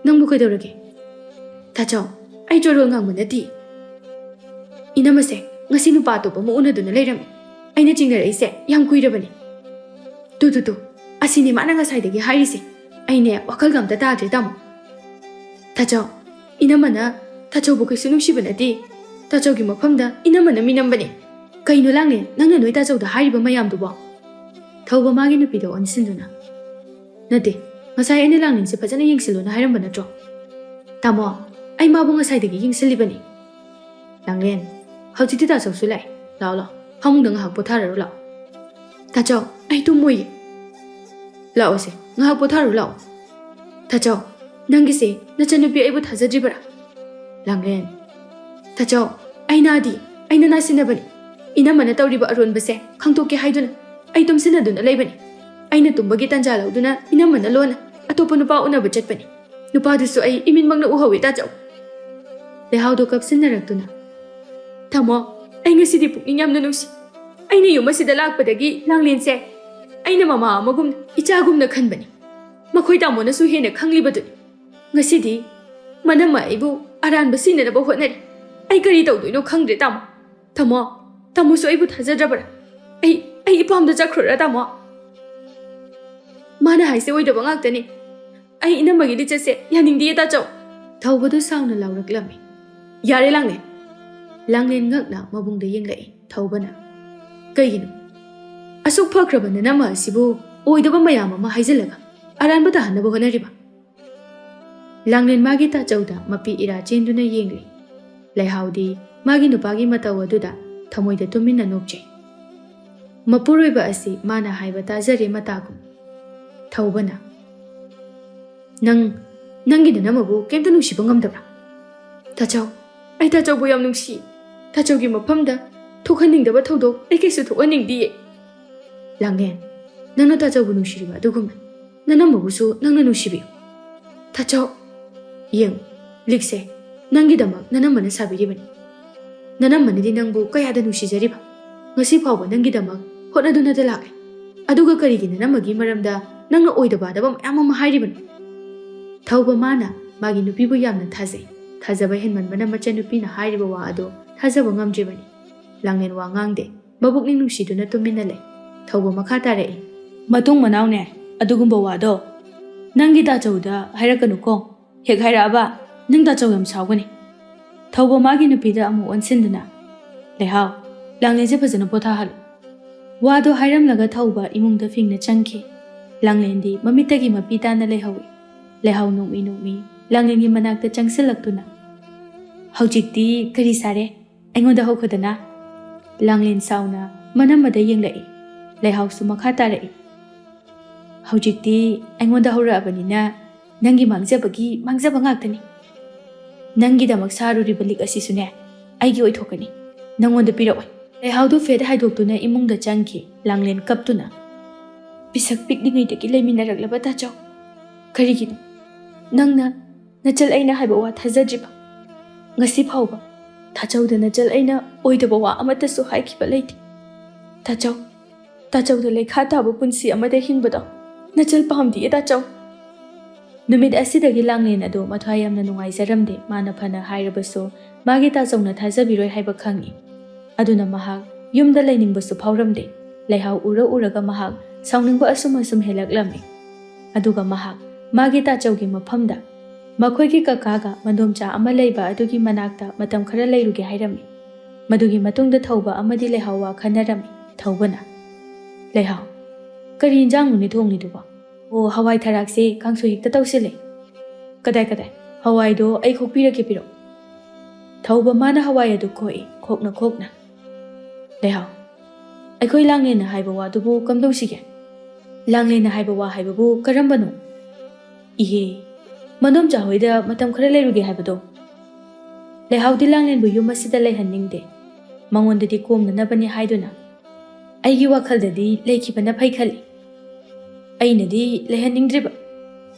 ꯅꯪꯕꯨ ꯀꯩꯗꯧꯔꯒꯦ?" "ꯇꯥꯆꯧ, ꯑꯩ ꯆꯣꯔꯣꯜ ꯉꯥꯡꯕ ꯅꯠꯇꯦ꯫ ꯏꯅꯝꯃꯁꯦ ꯉꯁꯤ ꯅꯨꯄꯥ ꯑꯇꯣꯞꯄ ꯑꯃ ꯎꯅꯗꯨꯅ ꯂꯩꯔꯝꯃꯤ꯫ ꯑꯩꯅ ꯆꯤꯡꯅꯔꯛꯏꯁꯦ ꯌꯥꯝ ꯀꯨꯏꯔꯕꯅꯤ꯫ ꯇꯨ, ꯇꯨ, ꯇꯨ, ꯑꯁꯤꯅꯤ ꯃꯥꯅ ꯉꯁꯥꯏꯗꯒꯤ ꯍꯥꯏꯔꯤꯁꯦ꯫ ꯑꯩꯅꯦ ꯋꯥꯈꯜꯒ ꯑꯝꯇ ꯇꯥꯗ꯭ꯔꯦ, ꯇꯥꯃꯣ꯫ ꯇꯥꯆꯧ, ꯏꯅꯝꯃꯅ ꯇꯥꯆꯧꯕꯨ ꯀꯩꯁꯨ ꯅꯨꯡꯁꯤꯕ ꯅꯠꯇꯦ꯫ ꯇꯥꯆꯧꯒꯤ ꯃꯐꯝꯗ ꯏꯅꯝꯃꯅ ꯃꯤꯅꯝꯕꯅꯦ꯫ ꯀꯩꯅꯣ ꯂꯥꯡꯂꯦꯟ, ꯅꯪꯅ ꯅꯣꯏ ꯇꯥꯆꯧꯗ ꯍꯥꯏꯔꯤꯕ ꯃꯌꯥꯝꯗꯨꯕꯣ?" ꯊꯧꯕ ꯃꯥꯒꯤ ꯅꯨꯄꯤꯗ ꯑꯣꯟꯁꯤꯟꯗꯨꯅ, "ꯅꯠꯇꯦ, ꯉꯁꯥꯏ ꯑꯩꯅ ꯂꯥꯡꯂꯦꯟꯁꯦ ꯐꯖꯅ ꯌꯦꯡꯁꯤꯜꯂꯣꯅ ꯍꯥꯏꯔꯝꯕ ꯅꯠꯇ꯭ꯔꯣ?" "ꯇꯥꯃꯣ, ꯑꯩ ꯃꯥꯕꯨ ꯉꯁꯥꯏꯗꯒꯤ ꯌꯦꯡꯁꯤꯜꯂꯤꯕꯅꯤ꯫" "ꯂꯥꯡꯂꯦꯟ, ꯍꯧꯖꯤꯛꯇꯤ ꯇꯥꯆꯧꯁꯨ ꯂꯥꯛꯑꯦ꯫ ꯂꯥꯛꯑꯣ, ꯂꯥꯛꯑꯣ, ꯐꯃꯨꯡꯗ ꯉꯥꯏꯍꯥꯛ ꯄꯣꯊꯥꯔꯔꯣ ꯂꯥꯛꯑꯣ꯫" "ꯇꯥꯆꯧ, ꯑꯩ ꯇꯨꯝꯃꯣꯏꯌꯦ꯫" "ꯂꯥꯛꯑꯣꯁꯦ, ꯉꯥꯏꯍꯥꯛ ꯄꯣꯊꯥꯔꯨ ꯂꯥꯛꯑꯣ꯫" "ꯇꯥꯆꯧ, "ꯅꯪꯒꯤꯁꯦ ꯅꯆꯟꯅꯨꯄꯤ ꯑꯩꯕꯨ ꯊꯥꯖꯗ꯭ꯔꯤꯕꯔꯥ?" ꯂꯥꯡꯂꯦꯟ, "ꯇꯥꯆꯧ, ꯑꯩ ꯅꯥꯗꯤ, ꯑꯩꯅ ꯅꯥꯁꯤꯟꯅꯕꯅꯤ꯫ ꯏꯅꯝꯃꯅ ꯇꯧꯔꯤꯕ ꯑꯔꯣꯟꯕꯁꯦ ꯈꯪꯗꯣꯛꯀꯦ ꯍꯥꯏꯗꯨꯅ ꯑꯩ ꯇꯨꯝꯁꯤꯟꯅꯗꯨꯅ ꯂꯩꯕꯅꯤ꯫ ꯑꯩꯅ ꯇꯨꯝꯕꯒꯤ ꯇꯥꯟꯖꯥ ꯂꯧꯗꯨꯅ ꯏꯅꯝꯃꯅ ꯂꯣꯟꯅ ꯑꯇꯣꯞꯄ ꯅꯨꯄꯥ ꯎꯅꯕ ꯆꯠꯄꯅꯤ꯫ ꯅꯨꯄꯥꯗꯨꯁꯨ ꯑꯩ ꯏꯃꯤꯠꯃꯛꯅ ꯎꯍꯧꯏ, ꯇꯥꯆꯧ꯫" ꯂꯩꯍꯥꯎꯗꯣ ꯀꯞꯁꯤꯟꯅꯔꯛꯇꯨꯅ, "ꯇꯥꯃꯣ, ꯑꯩ ꯉꯁꯤꯗꯤ ꯄꯨꯛꯅꯤꯡ ꯌꯥꯝꯅ ꯅꯨꯡꯁꯤ꯫ ꯑꯩꯅ ꯌꯨꯝ ꯑꯁꯤꯗ ꯂꯥꯛꯄꯗꯒꯤ ꯂꯥꯡꯂꯦꯟꯁꯦ ꯑꯩꯅ ꯃꯃꯥ ꯑꯃꯒꯨꯝꯅ, ꯏꯆꯥꯒꯨꯝꯅ ꯈꯟꯕꯅꯤ꯫ ꯃꯈꯣꯏ ꯇꯥꯃꯣꯅꯁꯨ ꯍꯦꯟꯅ ꯈꯪꯂꯤꯕꯗꯨꯅꯤ꯫ ꯉꯁꯤꯗꯤ ꯃꯅꯝꯃ ꯑꯩꯕꯨ ꯑꯔꯥꯟꯕ ꯁꯤꯟꯅꯅꯕ ꯍꯣꯠꯅꯔꯤ꯫ ꯑꯩ ꯀꯔꯤ ꯇꯧꯗꯣꯏꯅꯣ ꯈꯪꯗ꯭ꯔꯦ, ꯇꯥꯃꯣ꯫ ꯇꯥꯃꯣ, ꯇꯥꯃꯣꯁꯨ ꯑꯩꯕꯨ ꯊꯥꯖꯗ꯭ꯔꯕ꯭ꯔꯥ? ꯑꯩ, ꯑꯩ ꯏꯄꯥꯝꯗ ꯆꯠꯈ꯭ꯔꯣꯔꯥ, ꯇꯥꯃꯣ?" "ꯃꯥꯅ ꯍꯥꯏꯁꯦ ꯑꯣꯏꯗꯕ ꯉꯥꯛꯇꯅꯤ꯫ ꯑꯩ ꯏꯅꯝꯃꯒꯤ ꯂꯤꯆꯠꯁꯦ ꯌꯥꯅꯤꯡꯗꯤꯌꯦ, ꯇꯥꯆꯧ!" ꯊꯧꯕꯗꯨ ꯁꯥꯎꯅ ꯂꯥꯎꯔꯛꯂꯝꯃꯤ꯫ "ꯌꯥꯔꯦ, ꯂꯥꯡꯂꯦꯟ!" ꯂꯥꯡꯂꯦꯟ ꯉꯛꯅ ꯃꯕꯨꯡꯗ ꯌꯦꯡꯂꯛꯏ꯫ ꯊꯧꯕꯅ, "ꯀꯩꯒꯤꯅꯣ ꯑꯁꯨꯛ ꯐꯈ꯭ꯔꯕ ꯅꯅꯝꯃ ꯑꯁꯤꯕꯨ ꯑꯣꯏꯗꯕ ꯃꯌꯥꯝ ꯑꯃ ꯍꯥꯏꯖꯤꯜꯂꯒ ꯑꯔꯥꯟꯕ ꯇꯥꯍꯟꯅꯕ ꯍꯣꯠꯅꯔꯤꯕ?" ꯂꯥꯡꯂꯦꯟ ꯃꯥꯒꯤ ꯇꯥꯆꯧꯗ ꯃꯄꯤ ꯏꯔꯥ ꯆꯦꯟꯗꯨꯅ ꯌꯦꯡꯂꯤ꯫ ꯂꯩꯍꯥꯎꯗꯤ ꯃꯥꯒꯤ ꯅꯨꯄꯥꯒꯤ ꯃꯇꯧ ꯑꯗꯨꯗ ꯊꯃꯣꯏꯗ ꯇꯨꯃꯤꯟꯅ ꯅꯣꯛꯆꯩ꯫ ꯃꯄꯨꯔꯣꯏꯕ ꯑꯁꯤ ꯃꯥꯅ ꯍꯥꯏꯕ ꯇꯥꯖꯔꯦ ꯃꯇꯥꯒꯨꯝ꯫ ꯊꯧꯕꯅ, "ꯅꯪ, ꯅꯪꯒꯤ ꯅꯅꯝꯃꯕꯨ ꯀꯩꯝꯇ ꯅꯨꯡꯁꯤꯕ ꯉꯝꯗꯕ꯭ꯔꯥ?" "ꯇꯥꯆꯧ, ꯑꯩ ꯇꯥꯆꯧꯕꯨ ꯌꯥꯝ ꯅꯨꯡꯁꯤ꯫ ꯇꯥꯆꯧꯒꯤ ꯃꯐꯝꯗ ꯊꯣꯛꯍꯟꯅꯤꯡꯗꯕ ꯊꯧꯗꯣꯛ ꯑꯩ ꯀꯩꯁꯨ ꯊꯣꯛꯍꯟꯅꯤꯡꯗꯤꯌꯦ꯫" ꯂꯥꯡꯂꯦꯟ, "ꯅꯪꯅ ꯇꯥꯆꯧꯕꯨ ꯅꯨꯡꯁꯤꯔꯤꯕ ꯑꯗꯨꯒꯨꯝꯅ ꯅꯅꯝꯃꯕꯨꯁꯨ ꯅꯪꯅ ꯅꯨꯡꯁꯤꯕꯤꯌꯨ꯫" "ꯇꯥꯆꯧ, ꯌꯦꯡꯉꯨ, ꯂꯤꯛꯁꯦ ꯅꯪꯒꯤꯗꯃꯛ ꯅꯅꯝꯃꯅ ꯁꯥꯕꯤꯔꯤꯕꯅꯤ꯫ ꯅꯅꯝꯃꯅꯗꯤ ꯅꯪꯕꯨ ꯀꯌꯥꯗ ꯅꯨꯡꯁꯤꯖꯔꯤꯕ꯫ ꯉꯁꯤ ꯐꯥꯎꯕ ꯅꯪꯒꯤꯗꯃꯛ ꯍꯣꯠꯅꯗꯨꯅꯇ ꯂꯥꯛꯂꯦ꯫ ꯑꯗꯨꯒ ꯀꯔꯤꯒꯤ ꯅꯅꯝꯃꯒꯤ ꯃꯔꯝꯗ ꯅꯪꯅ ꯑꯣꯏꯗ ꯄꯥꯗꯕ ꯃꯌꯥꯝ ꯑꯃ ꯍꯥꯏꯔꯤꯕꯅꯣ?" ꯊꯧꯕ ꯃꯥꯅ ꯃꯥꯒꯤ ꯅꯨꯄꯤꯕꯨ ꯌꯥꯝꯅ ꯊꯥꯖꯩ꯫ ꯊꯥꯖꯕ ꯍꯦꯟꯃꯟꯕꯅ ꯃꯆꯟꯅꯨꯄꯤꯅ ꯍꯥꯏꯔꯤꯕ ꯋꯥ ꯑꯗꯨ ꯊꯥꯖꯕ ꯉꯝꯗ꯭ꯔꯤꯕꯅꯤ꯫ ꯂꯥꯡꯂꯦꯟ ꯋꯥ ꯉꯥꯡꯗꯦ꯫ ꯃꯕꯨꯛꯅꯤꯡ ꯅꯨꯡꯁꯤꯗꯨꯅ ꯇꯨꯃꯤꯟꯅ ꯂꯩ꯫ ꯊꯧꯕ ꯃꯈꯥ ꯇꯥꯔꯛꯏ꯫ "ꯃꯇꯨꯡ ꯃꯅꯥꯎꯅꯦ, ꯑꯗꯨꯒꯨꯝꯕ ꯋꯥꯗꯣ ꯅꯪꯒꯤ ꯇꯥꯆꯧꯗ ꯍꯥꯏꯔꯛꯀꯅꯨꯀꯣ꯫ ꯍꯦꯛ ꯍꯥꯏꯔꯛꯑꯕ ꯅꯪ ꯇꯥꯆꯧ ꯌꯥꯝ ꯁꯥꯎꯒꯅꯤ꯫" ꯊꯧꯕ ꯃꯥꯒꯤ ꯅꯨꯄꯤꯗ ꯑꯃꯨꯛ ꯑꯣꯟꯁꯤꯟꯗꯨꯅ, "ꯂꯩꯍꯥꯎ, ꯂꯥꯡꯂꯦꯟꯁꯦ ꯐꯖꯅ ꯄꯣꯊꯥꯍꯜꯂꯨ꯫" ꯋꯥꯗꯣ ꯍꯥꯏꯔꯝꯂꯒ ꯊꯧꯕ ꯏꯃꯨꯡꯗ ꯐꯤꯡꯅ ꯆꯪꯈꯤ꯫ ꯂꯥꯡꯂꯦꯟꯗꯤ ꯃꯃꯤꯠꯇꯒꯤ ꯃꯄꯤ ꯇꯥꯅ ꯂꯩꯍꯧꯏ꯫ ꯂꯩꯍꯥꯎ ꯅꯣꯛꯃꯤ ꯅꯣꯛꯃꯤ ꯂꯥꯡꯂꯦꯟꯒꯤ ꯃꯅꯥꯛꯇ ꯆꯪꯁꯤꯜꯂꯛꯇꯨꯅ, "ꯍꯧꯖꯤꯛꯇꯤ ꯀꯔꯤ ꯁꯥꯔꯦ?" ꯑꯩꯉꯣꯟꯗ ꯍꯧꯈꯗꯅ꯫ ꯂꯥꯡꯂꯦꯟ ꯁꯥꯎꯅ ꯃꯅꯝꯃꯗ ꯌꯦꯡꯂꯛꯏ꯫ ꯂꯩꯍꯥꯎꯁꯨ ꯃꯈꯥ ꯇꯥꯔꯛꯏ꯫ "ꯍꯧꯖꯤꯛꯇꯤ ꯑꯩꯉꯣꯟꯗ ꯍꯧꯔꯛꯑꯕꯅꯤꯅ ꯅꯪꯒꯤ ꯃꯥꯡꯖꯕꯒꯤ ꯃꯥꯡꯖꯕ ꯉꯥꯛꯇꯅꯤ꯫ ꯅꯪꯒꯤꯗꯃꯛ ꯁꯥꯔꯨꯔꯤꯕ ꯂꯤꯛ ꯑꯁꯤꯁꯨꯅꯦ, ꯑꯩꯒꯤ ꯑꯣꯏꯊꯣꯛꯀꯅꯤ, ꯅꯪꯉꯣꯟꯗ ꯄꯤꯔꯛꯑꯣꯏ꯫ ꯂꯩꯍꯥꯎꯗꯨ ꯐꯦꯠ ꯍꯥꯏꯗꯣꯛꯇꯨꯅ ꯏꯃꯨꯡꯗ ꯆꯪꯈꯤ꯫ ꯂꯥꯡꯂꯦꯟ ꯀꯞꯇꯨꯅ, "ꯄꯤꯁꯛ ꯄꯤꯛꯂꯤꯉꯩꯗꯒꯤ ꯂꯩꯃꯤꯟꯅꯔꯛꯂꯕ ꯇꯥꯆꯧ, ꯀꯔꯤꯒꯤꯅꯣ ꯅꯪꯅ ꯅꯆꯜ ꯑꯩꯅ ꯍꯥꯏꯕ ꯋꯥ ꯊꯥꯖꯗ꯭ꯔꯤꯕ? ꯉꯁꯤ ꯐꯥꯎꯕ ꯇꯥꯆꯧꯗ ꯅꯆꯜ ꯑꯩꯅ ꯑꯣꯏꯗꯕ ꯋꯥ ꯑꯃꯠꯇꯁꯨ ꯍꯥꯏꯈꯤꯕ ꯂꯩꯇꯦ꯫ ꯇꯥꯆꯧ, ꯇꯥꯆꯧꯗ ꯂꯩꯈꯥ ꯇꯥꯕ ꯄꯨꯟꯁꯤ ꯑꯃꯗ ꯍꯤꯡꯕꯗꯣ ꯅꯆꯜ ꯄꯥꯝꯗꯤꯌꯦ ꯇꯥꯆꯧ꯫" ꯅꯨꯃꯤꯠ ꯑꯁꯤꯗꯒꯤ ꯂꯥꯡꯂꯦꯟ ꯑꯗꯨ ꯃꯊ꯭ꯋꯥꯏ ꯌꯥꯝꯅ ꯅꯨꯡꯉꯥꯏꯖꯔꯝꯗꯦ꯫ ꯃꯥꯅ ꯐꯅ ꯍꯥꯏꯔꯕꯁꯨ ꯃꯥꯒꯤ ꯇꯥꯆꯧꯅ ꯊꯥꯖꯕꯤꯔꯣꯏ ꯍꯥꯏꯕ ꯈꯪꯏ꯫ ꯑꯗꯨꯅ ꯃꯍꯥꯛ ꯌꯨꯝꯗ ꯂꯩꯅꯤꯡꯕꯁꯨ ꯐꯥꯎꯔꯝꯗꯦ꯫ ꯂꯩꯍꯥꯎ ꯎꯔ ꯎꯔꯒ ꯃꯍꯥꯛ ꯁꯥꯎꯅꯤꯡꯕ ꯑꯁꯨꯝ ꯑꯁꯨꯝ ꯍꯦꯜꯂꯛꯂꯝꯃꯤ꯫ ꯑꯗꯨꯒ ꯃꯍꯥꯛ ꯃꯥꯒꯤ ꯇꯥꯆꯧꯒꯤ ꯃꯐꯝꯗ ꯃꯈꯣꯏꯒꯤ ꯀꯀꯥꯒ ꯃꯗꯣꯝꯆꯥ ꯑꯃ ꯂꯩꯕ ꯑꯗꯨꯒꯤ ꯃꯅꯥꯛꯇ ꯃꯇꯝ ꯈꯔ ꯂꯩꯔꯨꯒꯦ ꯍꯥꯏꯔꯝꯃꯤ꯫ ꯃꯗꯨꯒꯤ ꯃꯇꯨꯡꯗ ꯊꯧꯕ ꯑꯃꯗꯤ ꯂꯩꯍꯥꯎ ꯋꯥ ꯈꯟꯅꯔꯝꯃꯤ꯫ ꯊꯧꯕꯅ, "ꯂꯩꯍꯥꯎ, ꯀꯔꯤ ꯏꯟꯖꯥꯡꯅꯣꯅꯦ ꯊꯣꯡꯂꯤꯗꯨꯕꯣ? ꯑꯣ, ꯍꯋꯥꯏ ꯊꯔꯥꯛꯁꯦ ꯀꯥꯡꯁꯣꯏ ꯍꯦꯛꯇ ꯇꯧꯁꯤꯜꯂꯦ꯫" "ꯀꯗꯥꯏ, ꯀꯗꯥꯏ? ꯍꯋꯥꯏꯗꯣ ꯑꯩ ꯈꯣꯛꯄꯤꯔꯛꯀꯦ, ꯄꯤꯔꯛꯑꯣ꯫" ꯊꯧꯕ ꯃꯥꯅ ꯍꯋꯥꯏ ꯑꯗꯨ ꯈꯣꯛꯏ, ꯈꯣꯛꯅ ꯈꯣꯛꯅ꯫ "ꯂꯩꯍꯥꯎ, ꯑꯩꯈꯣꯏ ꯂꯥꯡꯂꯦꯟꯅ ꯍꯥꯏꯕ ꯋꯥꯗꯨꯕꯨ ꯀꯝꯗꯧꯁꯤꯒꯦ?" "ꯂꯥꯡꯂꯦꯟꯅ ꯍꯥꯏꯕ ꯋꯥ ꯍꯥꯏꯕꯕꯨ ꯀꯔꯝꯕꯅꯣ?" "ꯏꯍꯦ, ꯃꯗꯣꯝꯆꯥ ꯍꯣꯏꯗ ꯃꯇꯝ ꯈꯔ ꯂꯩꯔꯨꯒꯦ ꯍꯥꯏꯕꯗꯣ꯫" ꯂꯩꯍꯥꯎꯗꯤ ꯂꯥꯡꯂꯦꯟꯕꯨ ꯌꯨꯝ ꯑꯁꯤꯗ ꯂꯩꯍꯟꯅꯤꯡꯗꯦ꯫ ꯃꯉꯣꯟꯗꯗꯤ ꯀꯣꯝꯅꯅꯕꯅꯤ ꯍꯥꯏꯗꯨꯅ ꯑꯩꯒꯤ ꯋꯥꯈꯜꯗꯗꯤ ꯂꯩꯈꯤꯕꯅ ꯐꯩ ꯈꯜꯂꯤ꯫ ꯑꯩꯅꯗꯤ ꯂꯩꯍꯟꯅꯤꯡꯗ꯭ꯔꯤꯕ꯫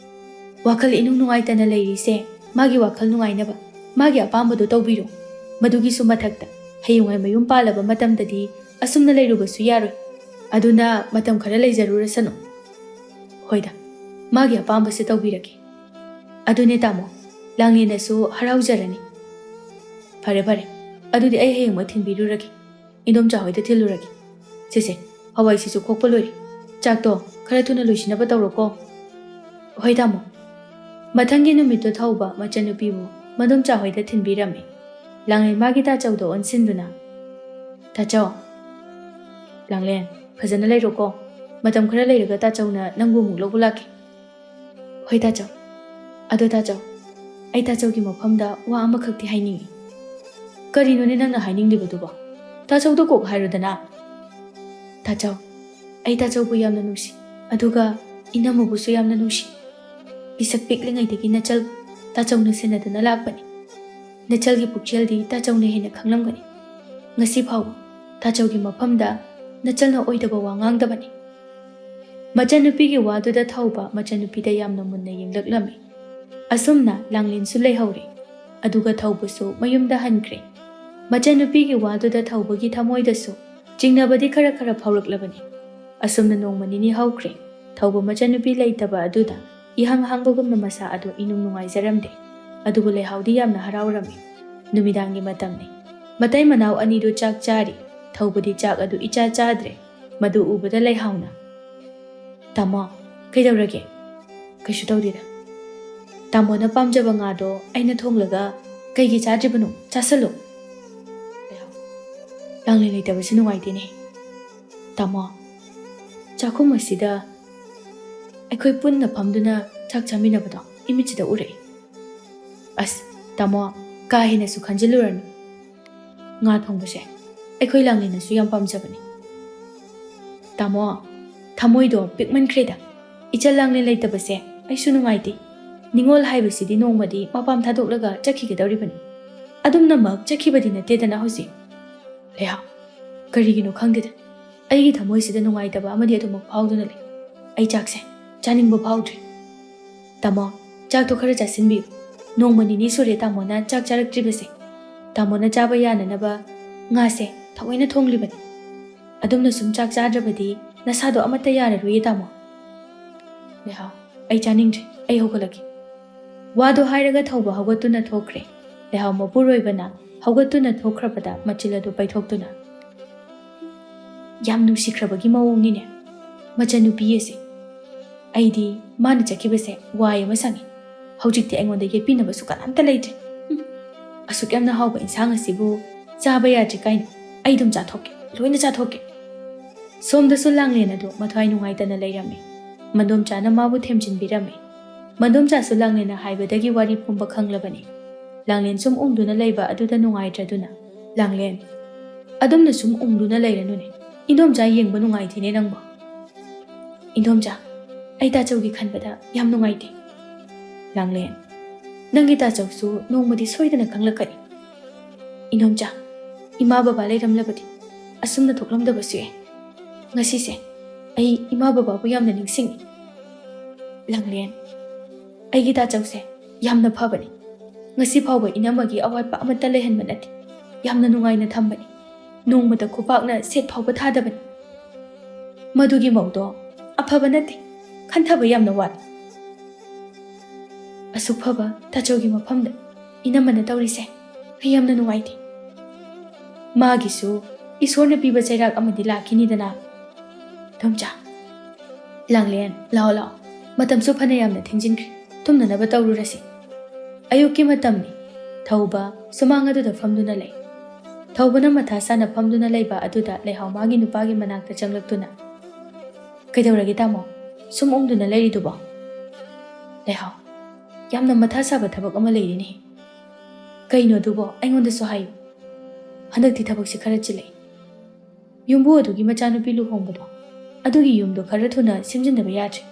ꯋꯥꯈꯜ ꯏꯅꯨꯡ ꯅꯨꯡꯉꯥꯏꯇꯅ ꯂꯩꯔꯤꯁꯦ ꯃꯥꯒꯤ ꯋꯥꯈꯜ ꯅꯨꯡꯉꯥꯏꯅꯕ, ꯃꯥꯒꯤ ꯑꯄꯥꯝꯕꯗꯣ ꯇꯧꯕꯤꯔꯣ꯫ ꯃꯗꯨꯒꯤꯁꯨ ꯃꯊꯛꯇ ꯍꯌꯦꯡꯋꯥꯏ ꯃꯌꯨꯝ ꯄꯥꯜꯂꯕ ꯃꯇꯝꯗꯗꯤ ꯑꯁꯨꯝꯅ ꯂꯩꯔꯨꯕꯁꯨ ꯌꯥꯔꯣꯏ꯫ ꯑꯗꯨꯅ ꯃꯇꯝ ꯈꯔ ꯂꯩꯖꯔꯨꯔꯁꯅꯨ꯫ ꯍꯣꯏꯗ, ꯃꯥꯒꯤ ꯑꯄꯥꯝꯕꯁꯦ ꯇꯧꯕꯤꯔꯒꯦ꯫ ꯑꯗꯨꯅꯦ ꯇꯥꯃꯣ, ꯂꯥꯡꯂꯦꯟꯅꯁꯨ ꯍꯔꯥꯎꯖꯔꯅꯤ꯫ ꯐꯔꯦ, ꯐꯔꯦ, ꯑꯗꯨꯗꯤ ꯑꯩ ꯍꯌꯦꯡꯃꯛ ꯊꯤꯟꯕꯤꯔꯨꯔꯒꯦ꯫ ꯏꯟꯗꯣꯝꯆꯥ ꯍꯣꯏꯗ ꯊꯤꯜꯂꯨꯔꯒꯦ꯫ ꯁꯦ, ꯁꯦ, ꯍꯋꯥꯏꯁꯤꯁꯨ ꯈꯣꯛꯄ ꯂꯣꯏꯔꯦ꯫ ꯆꯥꯛꯇꯣ ꯈꯔ ꯊꯨꯅ ꯂꯣꯏꯁꯤꯟꯅꯕ ꯇꯧꯔꯣꯀꯣ꯫ ꯍꯣꯏ, ꯇꯥꯃꯣ꯫ ꯃꯊꯪꯒꯤ ꯅꯨꯃꯤꯠꯇꯨ ꯊꯧꯕ ꯃꯆꯟꯅꯨꯄꯤꯕꯨ ꯃꯗꯣꯝꯆꯥ ꯍꯣꯏꯗ ꯊꯤꯟꯕꯤꯔꯝꯃꯤ꯫ ꯂꯥꯡꯂꯦꯟ ꯃꯥꯒꯤ ꯇꯥꯆꯧꯗ ꯑꯣꯟꯁꯤꯟꯗꯨꯅ, "ꯇꯥꯆꯧ, ꯂꯥꯡꯂꯦꯟ, ꯐꯖꯅ ꯂꯩꯔꯣꯀꯣ꯫ ꯃꯇꯝ ꯈꯔ ꯂꯩꯔꯒ ꯇꯥꯆꯧꯅ ꯅꯪꯕꯨ ꯑꯃꯨꯛ ꯂꯧꯕ ꯂꯥꯛꯀꯦ꯫" "ꯍꯣꯏ, ꯇꯥꯆꯧ꯫ ꯑꯗꯣ, ꯇꯥꯆꯧ, ꯑꯩ ꯇꯥꯆꯧꯒꯤ ꯃꯐꯝꯗ ꯋꯥ ꯑꯃꯈꯛꯇꯤ ꯍꯥꯏꯅꯤꯡꯏ꯫" "ꯀꯔꯤꯅꯣꯅꯦ ꯅꯪꯅ ꯍꯥꯏꯅꯤꯡꯂꯤꯕꯗꯨꯕꯣ? ꯇꯥꯆꯧꯗ ꯀꯣꯛ ꯍꯥꯏꯔꯨꯗꯅ꯫" "ꯇꯥꯆꯧ, ꯑꯩ ꯇꯥꯆꯧꯕꯨ ꯌꯥꯝꯅ ꯅꯨꯡꯁꯤ, ꯑꯗꯨꯒ ꯏꯅꯝꯃꯕꯨꯁꯨ ꯌꯥꯝꯅ ꯅꯨꯡꯁꯤ꯫" ꯄꯤꯁꯛ ꯄꯤꯛꯂꯤꯉꯩꯗꯒꯤ ꯅꯆꯜ ꯇꯥꯆꯧꯅ ꯁꯦꯟꯅꯗꯨꯅ ꯂꯥꯛꯄꯅꯤ꯫ ꯅꯆꯜꯒꯤ ꯄꯨꯛꯆꯦꯜꯗꯤ ꯇꯥꯆꯧꯅ ꯍꯦꯟꯅ ꯈꯪꯂꯝꯒꯅꯤ꯫ ꯉꯁꯤ ꯐꯥꯎꯕ ꯇꯥꯆꯧꯒꯤ ꯃꯐꯝꯗ ꯅꯆꯜꯅ ꯑꯣꯏꯗꯕ ꯋꯥ ꯉꯥꯡꯗꯕꯅꯤ꯫ ꯃꯆꯟꯅꯨꯄꯤꯒꯤ ꯋꯥꯗꯨꯗ ꯊꯧꯕ ꯃꯆꯟꯅꯨꯄꯤꯗ ꯌꯥꯝꯅ ꯃꯨꯟꯅ ꯌꯦꯡꯂꯛꯂꯝꯃꯤ꯫ ꯑꯁꯨꯝꯅ ꯂꯥꯡꯂꯦꯟꯁꯨ ꯂꯩꯍꯧꯔꯦ꯫ ꯑꯗꯨꯒ ꯊꯧꯕꯁꯨ ꯃꯌꯨꯝꯗ ꯍꯟꯈ꯭ꯔꯦ꯫ ꯃꯆꯟꯅꯨꯄꯤꯒꯤ ꯋꯥꯗꯨꯗ ꯊꯧꯕꯒꯤ ꯊꯃꯣꯏꯗꯁꯨ ꯆꯤꯡꯅꯕꯗꯤ ꯈꯔ ꯈꯔ ꯐꯥꯎꯔꯛꯂꯕꯅꯤ꯫ ꯑꯁꯨꯝꯅ ꯅꯣꯡꯃ ꯅꯤꯅꯤ ꯍꯧꯈ꯭ꯔꯦ꯫ ꯊꯧꯕ ꯃꯆꯟꯅꯨꯄꯤ ꯂꯩꯇꯕ ꯑꯗꯨꯗ ꯏꯍꯥꯡ ꯍꯥꯡꯕꯒꯨꯝꯅ ꯃꯁꯥ ꯑꯗꯨ ꯏꯅꯨꯡ ꯅꯨꯡꯉꯥꯏꯖꯔꯝꯗꯦ꯫ ꯑꯗꯨꯕꯨ ꯂꯩꯍꯥꯎꯗꯤ ꯌꯥꯝꯅ ꯍꯔꯥꯎꯔꯝꯃꯤ꯫ ꯅꯨꯃꯤꯗꯥꯡꯒꯤ ꯃꯇꯝꯅꯤ꯫ ꯃꯇꯩ ꯃꯅꯥꯎ ꯑꯅꯤꯗꯨ ꯆꯥꯛ ꯆꯥꯔꯤ꯫ ꯊꯧꯕꯗꯤ ꯆꯥꯛ ꯑꯗꯨ ꯏꯆꯥ ꯆꯥꯗ꯭ꯔꯦ꯫ ꯃꯗꯨ ꯎꯕꯗ ꯂꯩꯍꯥꯎꯅ, "ꯇꯥꯃꯣ, ꯀꯩꯗꯧꯔꯒꯦ?" "ꯀꯩꯁꯨ ꯇꯧꯗꯦꯗ꯫ ꯇꯥꯃꯣꯅ ꯄꯥꯝꯖꯕ ꯉꯥꯗꯣ ꯑꯩꯅ ꯊꯣꯡꯂꯒ ꯀꯩꯒꯤ ꯆꯥꯗ꯭ꯔꯤꯕꯅꯣ? ꯆꯥꯁꯜꯂꯨ꯫" ꯂꯩꯍꯥꯎ, "ꯂꯥꯡꯂꯦꯟ ꯂꯩꯇꯕꯁꯤ ꯅꯨꯡꯉꯥꯏꯇꯦꯅꯦ꯫ ꯇꯥꯃꯣ, ꯆꯥꯛꯈꯨꯝ ꯑꯁꯤꯗ ꯑꯩꯈꯣꯏ ꯄꯨꯟꯅ ꯐꯝꯗꯨꯅ ꯆꯥꯛ ꯆꯥꯃꯤꯟꯅꯕꯗꯣ ꯏꯃꯤꯠꯁꯤꯗ ꯎꯔꯛꯏ꯫" "ꯑꯁ, ꯇꯥꯃꯣ, ꯀꯥ ꯍꯦꯟꯅꯁꯨ ꯈꯟꯖꯤꯜꯂꯨꯔꯅꯨ꯫ ꯉꯥ ꯊꯣꯡꯕꯁꯦ ꯑꯩꯈꯣꯏ ꯂꯥꯡꯂꯦꯟꯅꯁꯨ ꯌꯥꯝ ꯄꯥꯝꯖꯕꯅꯤ꯫" "ꯇꯥꯃꯣ, ꯊꯃꯣꯏꯗꯣ ꯄꯤꯛꯃꯟꯈ꯭ꯔꯦꯗ꯫ ꯏꯆꯜ ꯂꯥꯡꯂꯦꯟ ꯂꯩꯇꯕꯁꯦ ꯑꯩꯁꯨ ꯅꯨꯡꯉꯥꯏꯇꯦ꯫ ꯅꯤꯉꯣꯜ ꯍꯥꯏꯕꯁꯤꯗꯤ ꯅꯣꯡꯃꯗꯤ ꯃꯄꯥꯝ ꯊꯥꯗꯣꯛꯂꯒ ꯆꯠꯈꯤꯒꯗꯧꯔꯤꯕꯅꯤ꯫ ꯑꯗꯨꯝꯅꯃꯛ ꯆꯠꯈꯤꯕꯗꯤ ꯅꯠꯇꯦꯗꯅ ꯍꯧꯖꯤꯛ꯫" ꯂꯩꯍꯥꯎ, "ꯀꯔꯤꯒꯤꯅꯣ ꯈꯪꯗꯦꯗ꯫ ꯑꯩꯒꯤ ꯊꯃꯣꯏꯁꯤꯗ ꯅꯨꯡꯉꯥꯏꯇꯕ ꯑꯃꯗꯤ ꯑꯗꯨꯃꯛ ꯐꯥꯎꯗꯨꯅ ꯂꯩ꯫ ꯑꯩ ꯆꯥꯛꯁꯦ ꯆꯥꯅꯤꯡꯕ ꯐꯥꯎꯗ꯭ꯔꯦ꯫" "ꯇꯥꯃꯣ, ꯆꯥꯛꯇꯣ ꯈꯔ ꯆꯥꯁꯤꯟꯕꯤꯌꯨ꯫ ꯅꯣꯡꯃ ꯅꯤꯅꯤ ꯁꯨꯔꯦ ꯇꯥꯃꯣꯅ ꯆꯥꯛ ꯆꯥꯔꯛꯇ꯭ꯔꯤꯕꯁꯦ꯫ ꯇꯥꯃꯣꯅ ꯆꯥꯕ ꯌꯥꯅꯅꯕ ꯉꯥꯁꯦ ꯊꯑꯣꯏꯅ ꯊꯣꯡꯂꯤꯕꯅꯤ꯫ ꯑꯗꯨꯝꯅ ꯁꯨꯝ ꯆꯥꯛ ꯆꯥꯗ꯭ꯔꯕꯗꯤ ꯅꯁꯥꯗꯣ ꯑꯃꯠꯇ ꯌꯥꯔꯔꯣꯏꯌꯦ ꯇꯥꯃꯣ꯫" ꯂꯩꯍꯥꯎ, "ꯑꯩ ꯆꯥꯅꯤꯡꯗ꯭ꯔꯦ, ꯑꯩ ꯍꯧꯒꯠꯂꯒꯦ꯫" ꯋꯥꯗꯣ ꯍꯥꯏꯔꯒ ꯊꯧꯕ ꯍꯧꯒꯠꯇꯨꯅ ꯊꯣꯛꯈ꯭ꯔꯦ꯫ ꯂꯩꯍꯥꯎ ꯃꯄꯨꯔꯣꯏꯕꯅ ꯍꯧꯒꯠꯇꯨꯅ ꯊꯣꯛꯈ꯭ꯔꯕꯗ ꯃꯆꯤꯜ ꯑꯗꯨ ꯄꯩꯊꯣꯛꯇꯨꯅ, "ꯌꯥꯝ ꯅꯨꯡꯁꯤꯈ꯭ꯔꯕꯒꯤ ꯃꯑꯣꯡꯅꯤꯅꯦ ꯃꯆꯟꯅꯨꯄꯤ ꯑꯁꯦ꯫ ꯑꯩꯗꯤ ꯃꯥꯅ ꯆꯠꯈꯤꯕꯁꯦ ꯋꯥꯏ ꯑꯃ ꯁꯪꯉꯤ꯫ ꯍꯧꯖꯤꯛꯇꯤ ꯑꯩꯉꯣꯟꯗ ꯌꯦꯠꯄꯤꯅꯕꯁꯨ ꯀꯅꯥꯝꯇ ꯂꯩꯇ꯭ꯔꯦ꯫ ꯍꯨꯝ, ꯑꯁꯨꯛ ꯌꯥꯝꯅ ꯍꯥꯎꯕ ꯏꯟꯁꯥꯡ ꯑꯁꯤꯕꯨ ꯆꯥꯕ ꯌꯥꯗ꯭ꯔꯤ ꯀꯥꯏꯅ꯫ ꯑꯩ ꯑꯗꯨꯝ ꯆꯥꯊꯣꯛꯀꯦ, ꯂꯣꯏꯅ ꯆꯥꯊꯣꯛꯀꯦ꯫" ꯁꯣꯝꯗꯁꯨ ꯂꯥꯡꯂꯦꯟ ꯑꯗꯨ ꯃꯊ꯭ꯋꯥꯏ ꯅꯨꯡꯉꯥꯏꯇꯅ ꯂꯩꯔꯝꯃꯤ꯫ ꯃꯟꯗꯣꯝꯆꯥꯅ ꯃꯥꯕꯨ ꯊꯦꯝꯖꯤꯟꯕꯤꯔꯝꯃꯤ꯫ ꯃꯟꯗꯣꯝꯆꯥꯁꯨ ꯂꯥꯡꯂꯦꯟꯅ ꯍꯥꯏꯕꯗꯒꯤ ꯋꯥꯔꯤ ꯄꯨꯝꯕ ꯈꯪꯂꯕꯅꯤ꯫ ꯂꯥꯡꯂꯦꯟ ꯁꯨꯝ ꯎꯪꯗꯨꯅ ꯂꯩꯕ ꯑꯗꯨꯗ ꯅꯨꯡꯉꯥꯏꯇ꯭ꯔꯗꯨꯅ, "ꯂꯥꯡꯂꯦꯟ, ꯑꯗꯨꯝꯅ ꯁꯨꯝ ꯎꯪꯗꯨꯅ ꯂꯩꯔꯅꯨꯅꯦ꯫ ꯏꯟꯗꯣꯝꯆꯥ ꯌꯦꯡꯕ ꯅꯨꯡꯉꯥꯏꯇꯦꯅꯦ ꯅꯪꯕꯨ꯫" "ꯏꯟꯗꯣꯝꯆꯥ, ꯑꯩ ꯇꯥꯆꯧꯒꯤ ꯈꯟꯕꯗ ꯌꯥꯝ ꯅꯨꯡꯉꯥꯏꯇꯦ꯫ ꯂꯥꯡꯂꯦꯟ, ꯅꯪꯒꯤ ꯇꯥꯆꯧꯁꯨ ꯅꯣꯡꯃꯗꯤ ꯁꯣꯏꯗꯅ ꯈꯪꯂꯛꯀꯅꯤ꯫ ꯏꯅꯣꯝꯆꯥ, ꯏꯃꯥ ꯕꯕꯥ ꯂꯩꯔꯝꯂꯕꯗꯤ ꯑꯁꯨꯝꯅ ꯊꯣꯛꯂꯝꯗꯕꯁꯨ ꯌꯥꯏ꯫ ꯉꯁꯤꯁꯦ ꯑꯩ ꯏꯃꯥ ꯕꯕꯥꯕꯨ ꯌꯥꯝꯅ ꯅꯤꯡꯁꯤꯡꯉꯤ꯫ ꯂꯥꯡꯂꯦꯟ, ꯑꯩꯒꯤ ꯇꯥꯆꯧꯁꯦ ꯌꯥꯝꯅ ꯐꯕꯅꯤ꯫ ꯉꯁꯤ ꯐꯥꯎꯕ ꯏꯅꯝꯃꯒꯤ ꯑꯋꯥꯠꯄ ꯑꯃꯠꯇ ꯂꯩꯍꯟꯕ ꯅꯠꯇꯦ꯫ ꯌꯥꯝꯅ ꯅꯨꯡꯉꯥꯏꯅ ꯊꯝꯕꯅꯤ꯫ ꯅꯣꯡꯃꯇ ꯈꯨꯄꯥꯛꯅ ꯁꯦꯠ ꯐꯥꯎꯕ ꯊꯥꯗꯕꯅꯤ꯫ ꯃꯗꯨꯒꯤ ꯃꯧꯗꯣ ꯑꯐꯕ ꯅꯠꯇꯦ꯫ ꯈꯟꯊꯕ ꯌꯥꯝꯅ ꯋꯥꯠꯂꯤ꯫ ꯑꯁꯨꯛ ꯐꯕ ꯇꯥꯆꯧꯒꯤ ꯃꯐꯝꯗ ꯏꯅꯝꯃꯅ ꯇꯧꯔꯤꯁꯦ ꯑꯩ ꯌꯥꯝꯅ ꯅꯨꯡꯉꯥꯏꯇꯦ꯫ ꯃꯥꯒꯤꯁꯨ ꯏꯁꯣꯔꯅ ꯄꯤꯕ ꯆꯩꯔꯥꯛ ꯑꯃꯗꯤ ꯂꯥꯛꯈꯤꯅꯤꯗꯅ꯫ ꯏꯗꯣꯝꯆꯥ, ꯂꯥꯡꯂꯦꯟ, ꯂꯥꯛꯑꯣ, ꯂꯥꯛꯑꯣ꯫ ꯃꯇꯝꯁꯨ ꯐꯅ ꯌꯥꯝꯅ ꯊꯦꯡꯖꯤꯟꯈ꯭ꯔꯦ꯫ ꯇꯨꯝꯅꯅꯕ ꯇꯧꯔꯨꯔꯁꯤ꯫ ꯑꯌꯨꯛꯀꯤ ꯃꯇꯝꯅꯤ꯫ ꯊꯧꯕ ꯁꯨꯃꯥꯡ ꯑꯗꯨꯗ ꯐꯝꯗꯨꯅ ꯂꯩ꯫ ꯊꯧꯕꯅ ꯃꯊꯥ ꯁꯥꯅ ꯐꯝꯗꯨꯅ ꯂꯩꯕ ꯑꯗꯨꯗ ꯂꯩꯍꯥꯎ ꯃꯥꯒꯤ ꯅꯨꯄꯥꯒꯤ ꯃꯅꯥꯛꯇ ꯆꯪꯂꯛꯇꯨꯅ, "ꯀꯩꯗꯧꯔꯒꯦ ꯇꯥꯃꯣ? ꯁꯨꯝ ꯎꯪꯗꯨꯅ ꯂꯩꯔꯤꯗꯨꯕꯣ?" ꯂꯩꯍꯥꯎ, "ꯌꯥꯝꯅ ꯃꯊꯥ ꯁꯥꯕ ꯊꯕꯛ ꯑꯃ ꯂꯩꯔꯤꯅꯦ꯫" "ꯀꯩꯅꯣ ꯑꯗꯨꯕꯣ? ꯑꯩꯉꯣꯟꯗꯁꯨ ꯍꯥꯏꯌꯨ꯫" "ꯍꯟꯗꯛꯇꯤ ꯊꯕꯛꯁꯦ ꯈꯔ ꯆꯤꯜꯂꯛꯏ꯫ ꯌꯨꯝꯕꯨ ꯑꯗꯨꯒꯤ ꯃꯆꯥꯅꯨꯄꯤ ꯂꯨꯍꯣꯡꯕꯗꯣ, ꯑꯗꯨꯒꯤ ꯌꯨꯝꯗꯣ ꯈꯔ ꯊꯨꯅ ꯁꯦꯝꯖꯤꯟꯗꯕ ꯌꯥꯗ꯭ꯔꯦ꯫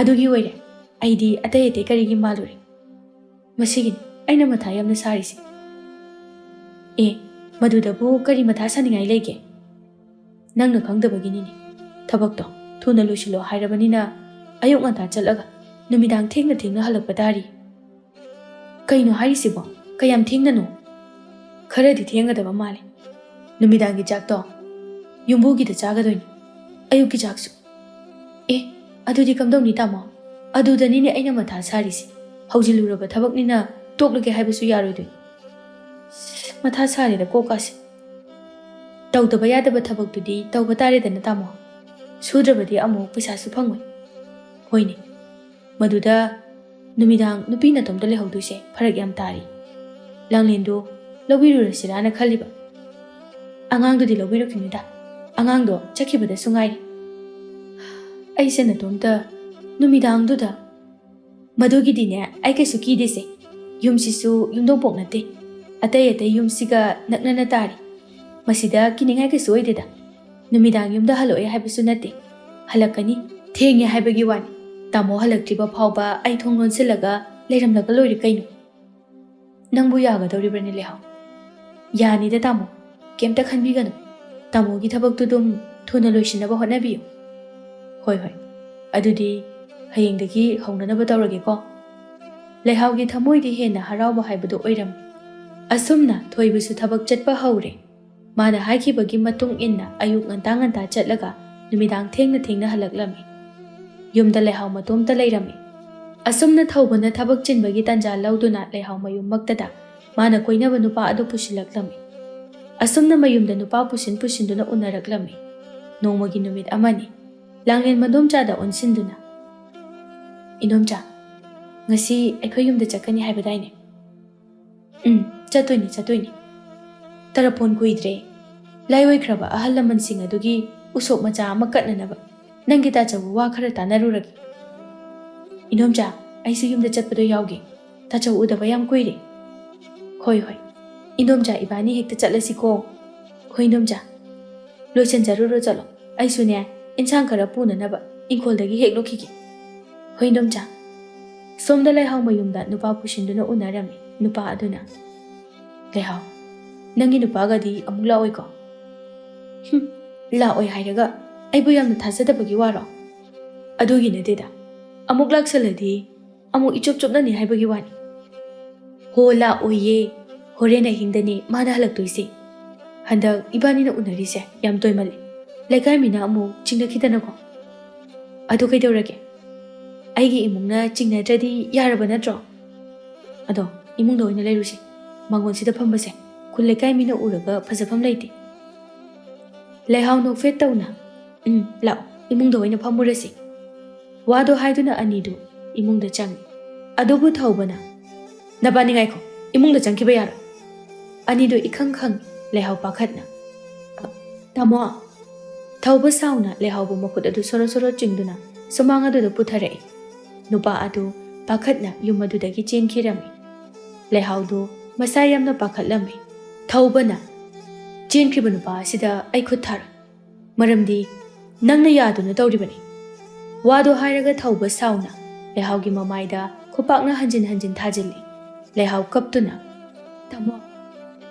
ꯑꯗꯨꯒꯤ ꯑꯣꯏꯔꯦ꯫ ꯑꯩꯗꯤ ꯑꯇꯩ ꯑꯇꯩ ꯀꯔꯤꯒꯤ ꯃꯥꯜꯂꯨꯔꯦ꯫ ꯃꯁꯤꯒꯤꯅꯤ ꯑꯩꯅ ꯃꯊꯥ ꯌꯥꯝꯅ ꯁꯥꯔꯤꯁꯦ꯫" "ꯑꯦ, ꯃꯗꯨꯗꯕꯨ ꯀꯔꯤ ꯃꯊꯥ ꯁꯥꯅꯤꯡꯉꯥꯏ ꯂꯩꯒꯦ? ꯅꯪꯅ ꯈꯪꯗꯕꯒꯤꯅꯤꯅꯦ꯫ ꯊꯕꯛꯇꯣ ꯊꯨꯅ ꯂꯣꯏꯁꯤꯜꯂꯣ ꯍꯥꯏꯔꯕꯅꯤꯅ ꯑꯌꯨꯛ ꯉꯟꯇꯥ ꯆꯠꯂꯒ ꯅꯨꯃꯤꯗꯥꯡ ꯊꯦꯡꯅ ꯊꯦꯡꯅ ꯍꯜꯂꯛꯄ ꯇꯥꯔꯤ꯫" "ꯀꯩꯅꯣ ꯍꯥꯏꯔꯤꯁꯤꯕꯣ? ꯀꯌꯥꯝ ꯊꯦꯡꯅꯅꯣ?" "ꯈꯔꯗꯤ ꯊꯦꯡꯒꯗꯕ ꯃꯥꯜꯂꯦ꯫ ꯅꯨꯃꯤꯗꯥꯡꯒꯤ ꯆꯥꯛꯇꯣ ꯌꯨꯝꯕꯨꯒꯤꯗ ꯆꯥꯒꯗꯣꯏꯅꯤ꯫ ꯑꯌꯨꯛꯀꯤ ꯆꯥꯛꯁꯨ꯫" "ꯑꯦ, ꯑꯗꯨꯗꯤ ꯀꯝꯗꯧꯅꯤ ꯇꯥꯃꯣ? ꯑꯗꯨꯗꯅꯤꯅꯦ ꯑꯩꯅ ꯃꯊꯥ ꯁꯥꯔꯤꯁꯦ꯫ ꯍꯧꯖꯤꯜꯂꯨꯔꯕ ꯊꯕꯛꯅꯤꯅ ꯇꯣꯛꯂꯒꯦ ꯍꯥꯏꯕꯁꯨ ꯌꯥꯔꯣꯏꯗꯣꯏꯅꯤ꯫ ꯃꯊꯥ ꯁꯥꯔꯦꯗ ꯀꯣꯛꯀꯥꯁꯦ꯫ ꯇꯧꯗꯕ ꯌꯥꯗꯕ ꯊꯕꯛꯇꯨꯗꯤ ꯇꯧꯕ ꯇꯥꯔꯦꯗꯅ ꯇꯥꯃꯣ꯫ ꯁꯨꯗ꯭ꯔꯕꯗꯤ ꯑꯃꯨꯛ ꯄꯩꯁꯥꯁꯨ ꯐꯪꯉꯣꯏ꯫" "ꯍꯣꯏꯅꯦ, ꯃꯗꯨꯗ ꯅꯨꯃꯤꯗꯥꯡ ꯅꯨꯄꯤ ꯅꯇꯣꯝꯇ ꯂꯩꯍꯧꯗꯣꯏꯁꯦ ꯐꯔꯛ ꯌꯥꯝ ꯇꯥꯔꯤ꯫" ꯂꯥꯡꯂꯦꯟꯗꯨ ꯂꯧꯕꯤꯔꯨꯔꯁꯤꯔꯥꯅ ꯈꯜꯂꯤꯕ꯫ "ꯑꯉꯥꯡꯗꯨꯗꯤ ꯂꯧꯕꯤꯔꯨꯈꯤꯅꯨꯗ꯫ ꯑꯉꯥꯡꯗꯣ ꯆꯠꯈꯤꯕꯗꯁꯨ ꯉꯥꯏꯔꯤ꯫" "ꯑꯩꯁꯦ ꯅꯇꯣꯝꯇ ꯅꯨꯃꯤꯗꯥꯡꯗꯨꯗ?" "ꯃꯗꯨꯒꯤꯗꯤꯅꯦ ꯑꯩ ꯀꯩꯁꯨ ꯀꯤꯗꯦꯁꯦ꯫ ꯌꯨꯝꯁꯤꯁꯨ ꯌꯨꯝꯗꯣꯡꯄꯣꯛ ꯅꯠꯇꯦ꯫ ꯑꯇꯩ ꯑꯇꯩ ꯌꯨꯝꯁꯤꯒ ꯅꯛꯅꯅ ꯇꯥꯔꯤ꯫ ꯃꯁꯤꯗ ꯀꯤꯅꯤꯡꯉꯥꯏ ꯀꯩꯁꯨ ꯑꯣꯏꯗꯦꯗ꯫ ꯅꯨꯃꯤꯗꯥꯡ ꯌꯨꯝꯗ ꯍꯜꯂꯛꯑꯣꯏ ꯍꯥꯏꯕꯁꯨ ꯅꯠꯇꯦ꯫ ꯍꯜꯂꯛꯀꯅꯤ꯫ ꯊꯦꯡꯉꯦ ꯍꯥꯏꯕꯒꯤ ꯋꯥꯅꯤ꯫ ꯇꯥꯃꯣ ꯍꯜꯂꯛꯇ꯭ꯔꯤꯕ ꯐꯥꯎꯕ ꯑꯩ ꯊꯣꯡ ꯂꯣꯟꯁꯤꯜꯂꯒ ꯂꯩꯔꯝꯂꯒ ꯂꯣꯏꯔꯦ ꯀꯩꯅꯣ꯫ ꯅꯪꯕꯨ ꯌꯥꯒꯗꯧꯔꯤꯕ꯭ꯔꯅꯦ ꯂꯩꯍꯥꯎ? ꯌꯥꯅꯤꯗ ꯇꯥꯃꯣ, ꯀꯩꯝꯇ ꯈꯟꯕꯤꯒꯅꯨ꯫ ꯇꯥꯃꯣꯒꯤ ꯊꯕꯛꯇꯨ ꯑꯗꯨꯝ ꯊꯨꯅ ꯂꯣꯏꯁꯤꯟꯅꯕ ꯍꯣꯠꯅꯕꯤꯌꯨ꯫ ꯍꯣꯏ ꯍꯣꯏ, ꯑꯗꯨꯗꯤ ꯍꯌꯦꯡꯗꯒꯤ ꯍꯧꯅꯅꯕ ꯇꯧꯔꯒꯦꯀꯣ꯫ ꯂꯩꯍꯥꯎꯒꯤ ꯊꯃꯣꯏꯗꯤ ꯍꯦꯟꯅ ꯍꯔꯥꯎꯕ ꯍꯥꯏꯕꯗꯨ ꯑꯣꯏꯔꯝꯃꯤ꯫ ꯑꯁꯨꯝꯅ ꯊꯣꯏꯕꯁꯨ ꯊꯕꯛ ꯆꯠꯄ ꯍꯧꯔꯦ꯫ ꯃꯥꯅ ꯍꯥꯏꯈꯤꯕꯒꯤ ꯃꯇꯨꯡ ꯏꯟꯅ ꯑꯌꯨꯛ ꯉꯟꯇꯥ ꯉꯟꯇꯥ ꯆꯠꯂꯒ ꯅꯨꯃꯤꯗꯥꯡ ꯊꯦꯡꯅ ꯊꯦꯡꯅ ꯍꯜꯂꯛꯂꯝꯃꯤ꯫ ꯌꯨꯝꯗ ꯂꯩꯍꯥꯎ ꯃꯇꯣꯝꯇ ꯂꯩꯔꯝꯃꯤ꯫ ꯑꯁꯨꯝꯅ ꯊꯧꯕꯅ ꯊꯕꯛ ꯆꯤꯟꯕꯒꯤ ꯇꯥꯟꯖꯥ ꯂꯧꯗꯨꯅ ꯂꯩꯍꯥꯎ ꯃꯌꯨꯝꯃꯛꯇꯗ ꯃꯥꯅ ꯀꯣꯏꯅꯕ ꯅꯨꯄꯥ ꯑꯗꯨ ꯄꯨꯁꯤꯜꯂꯛꯂꯝꯃꯤ꯫ ꯑꯁꯨꯝꯅ ꯃꯌꯨꯝꯗ ꯅꯨꯄꯥ ꯄꯨꯁꯤꯟ ꯄꯨꯁꯤꯟꯗꯨꯅ ꯎꯅꯔꯛꯂꯝꯃꯤ꯫ ꯅꯣꯡꯃꯒꯤ ꯅꯨꯃꯤꯠ ꯑꯃꯅꯤ꯫ ꯂꯥꯡꯂꯦꯟ ꯃꯗꯣꯝꯆꯥꯗ ꯑꯣꯟꯁꯤꯟꯗꯨꯅ, "ꯏꯟꯗꯣꯝꯆꯥ, ꯉꯁꯤ ꯑꯩꯈꯣꯏ ꯌꯨꯝꯗ ꯆꯠꯀꯅꯤ ꯍꯥꯏꯕꯗꯥꯏꯅꯦ?" "ꯎꯝ, ꯆꯠꯇꯣꯏꯅꯤ, ꯆꯠꯇꯣꯏꯅꯤ꯫ ꯇꯔꯄꯣꯟ ꯀꯨꯏꯗ꯭ꯔꯦ꯫ ꯂꯥꯏꯑꯣꯏꯈ꯭ꯔꯕ ꯑꯍꯜ ꯂꯃꯟꯁꯤꯡ ꯑꯗꯨꯒꯤ ꯎꯁꯣꯞ ꯃꯆꯥ ꯑꯃ ꯀꯠꯅꯅꯕ ꯅꯪꯒꯤ ꯇꯥꯆꯧꯕꯨ ꯋꯥ ꯈꯔ ꯇꯥꯟꯅꯔꯨꯔꯒꯦ꯫" "ꯏꯟꯗꯣꯝꯆꯥ, ꯑꯩꯁꯨ ꯌꯨꯝꯗ ꯆꯠꯄꯗꯣ ꯌꯥꯎꯒꯦ꯫ ꯇꯥꯆꯧ ꯎꯗꯕ ꯌꯥꯝ ꯀꯨꯏꯔꯦ꯫" "ꯍꯣꯏ, ꯍꯣꯏ꯫ ꯏꯟꯗꯣꯝꯆꯥ, ꯏꯕꯥꯅꯤ ꯍꯦꯛꯇ ꯆꯠꯂꯁꯤꯀꯣ꯫" "ꯍꯣꯏ, ꯏꯟꯗꯣꯝꯆꯥ꯫ ꯂꯣꯏꯁꯤꯟꯖꯔꯨꯔꯣ, ꯆꯠꯂꯣ꯫ ꯑꯩꯁꯨꯅꯦ, ꯏꯟꯁꯥꯡ ꯈꯔ ꯄꯨꯅꯅꯕ ꯏꯪꯈꯣꯜꯗꯒꯤ ꯍꯦꯛꯂꯨꯈꯤꯒꯦ꯫" "ꯍꯣꯏ, ꯏꯟꯗꯣꯝꯆꯥ꯫" ꯁꯣꯝꯗ ꯂꯩꯍꯥꯎ ꯃꯌꯨꯝꯗ ꯅꯨꯄꯥ ꯄꯨꯁꯤꯟꯗꯨꯅ ꯎꯅꯔꯝꯃꯤ꯫ ꯅꯨꯄꯥ ꯑꯗꯨꯅ, "ꯂꯩꯍꯥꯎ, ꯅꯪꯒꯤ ꯅꯨꯄꯥꯒꯗꯤ ꯑꯃꯨꯛ ꯂꯥꯛꯑꯣꯏꯀꯣ?" "ꯍꯨꯝ, ꯂꯥꯛꯑꯣꯏ ꯍꯥꯏꯔꯒ ꯑꯩꯕꯨ ꯌꯥꯝꯅ ꯊꯥꯖꯗꯕꯒꯤ ꯋꯥꯔꯣ?" "ꯑꯗꯨꯒꯤ ꯅꯠꯇꯦꯗ, ꯑꯃꯨꯛ ꯂꯥꯛꯁꯜꯂꯗꯤ ꯑꯃꯨꯛ ꯏꯆꯨꯞ ꯆꯨꯞꯅꯅꯤ ꯍꯥꯏꯕꯒꯤ ꯋꯥꯅꯤ꯫" "ꯍꯣ, ꯂꯥꯛꯑꯣꯏꯌꯦ꯫ ꯍꯣꯔꯦꯟ ꯑꯍꯤꯡꯗꯅꯦ ꯃꯥꯅ ꯍꯜꯂꯛꯇꯣꯏꯁꯦ꯫ ꯍꯟꯗꯛ ꯏꯕꯥꯅꯤꯅ ꯎꯅꯔꯤꯁꯦ ꯌꯥꯝ ꯇꯣꯏꯃꯜꯂꯦ꯫ ꯂꯩꯀꯥꯏ ꯃꯤꯅ ꯑꯃꯨꯛ ꯆꯤꯡꯅꯈꯤꯗꯅꯀꯣ꯫" "ꯑꯗꯨ ꯀꯩꯗꯧꯔꯒꯦ? ꯑꯩꯒꯤ ꯏꯃꯨꯡꯅ ꯆꯤꯡꯅꯗ꯭ꯔꯗꯤ ꯌꯥꯔꯕ ꯅꯠꯇ꯭ꯔꯣ? ꯑꯗꯣ ꯏꯃꯨꯡꯗ ꯑꯣꯏꯅ ꯂꯩꯔꯨꯁꯦ꯫ ꯃꯥꯡꯒꯣꯟꯁꯤꯗ ꯐꯝꯕꯁꯦ ꯈꯨꯜ ꯂꯩꯀꯥꯏ ꯃꯤꯅ ꯎꯔꯒ ꯐꯖꯐꯝ ꯂꯩꯇꯦ꯫" ꯂꯩꯍꯥꯎ ꯅꯣꯛꯐꯦꯠ ꯇꯧꯅ, "ꯎꯝ, ꯂꯥꯛꯑꯣ, ꯏꯃꯨꯡꯗ ꯑꯣꯏꯅ ꯐꯝꯃꯨꯔꯁꯤ꯫" ꯋꯥꯗꯣ ꯍꯥꯏꯗꯨꯅ ꯑꯅꯤꯗꯨ ꯏꯃꯨꯡꯗ ꯆꯪꯉꯤ꯫ ꯑꯗꯨꯕꯨ ꯊꯧꯕꯅ, "ꯅꯕꯥꯅꯤ ꯉꯥꯏꯈꯣ, ꯏꯃꯨꯡꯗ ꯆꯪꯈꯤꯕ ꯌꯥꯔꯣꯏ꯫" ꯑꯅꯤꯗꯨ ꯏꯈꯪ ꯈꯪ ꯂꯩꯍꯥꯎ ꯄꯥꯈꯠꯅ, "ꯇꯥꯃꯣ!" ꯊꯧꯕ ꯁꯥꯎꯅ ꯂꯩꯍꯥꯎꯕꯨ ꯃꯈꯨꯠ ꯑꯗꯨ ꯁꯣꯔꯣ ꯁꯣꯔꯣ ꯆꯤꯡꯗꯨꯅ ꯁꯨꯃꯥꯡ ꯑꯗꯨꯗ ꯄꯨꯊꯔꯛꯏ꯫ ꯅꯨꯄꯥ ꯑꯗꯨ ꯄꯥꯈꯠꯅ ꯌꯨꯝ ꯑꯗꯨꯗꯒꯤ ꯆꯦꯟꯈꯤꯔꯝꯃꯤ꯫ ꯂꯩꯍꯥꯎꯗꯨ ꯃꯁꯥ ꯌꯥꯝꯅ ꯄꯥꯈꯠꯂꯝꯃꯤ꯫ ꯊꯧꯕꯅ, "ꯆꯦꯟꯈ꯭ꯔꯤꯕ ꯅꯨꯄꯥ ꯑꯁꯤꯗ ꯑꯩ ꯈꯨꯠ ꯊꯥꯔꯣꯏ꯫ ꯃꯔꯝꯗꯤ ꯅꯪꯅ ꯌꯥꯗꯨꯅ ꯇꯧꯔꯤꯕꯅꯤ꯫" ꯋꯥꯗꯣ ꯍꯥꯏꯔꯒ ꯊꯧꯕ ꯁꯥꯎꯅ ꯂꯩꯍꯥꯎꯒꯤ ꯃꯃꯥꯏꯗ ꯈꯨꯄꯥꯛꯅ ꯍꯟꯖꯤꯟ ꯍꯟꯖꯤꯟ ꯊꯥꯖꯤꯜꯂꯤ꯫ ꯂꯩꯍꯥꯎ ꯀꯞꯇꯨꯅ, "ꯇꯥꯃꯣ,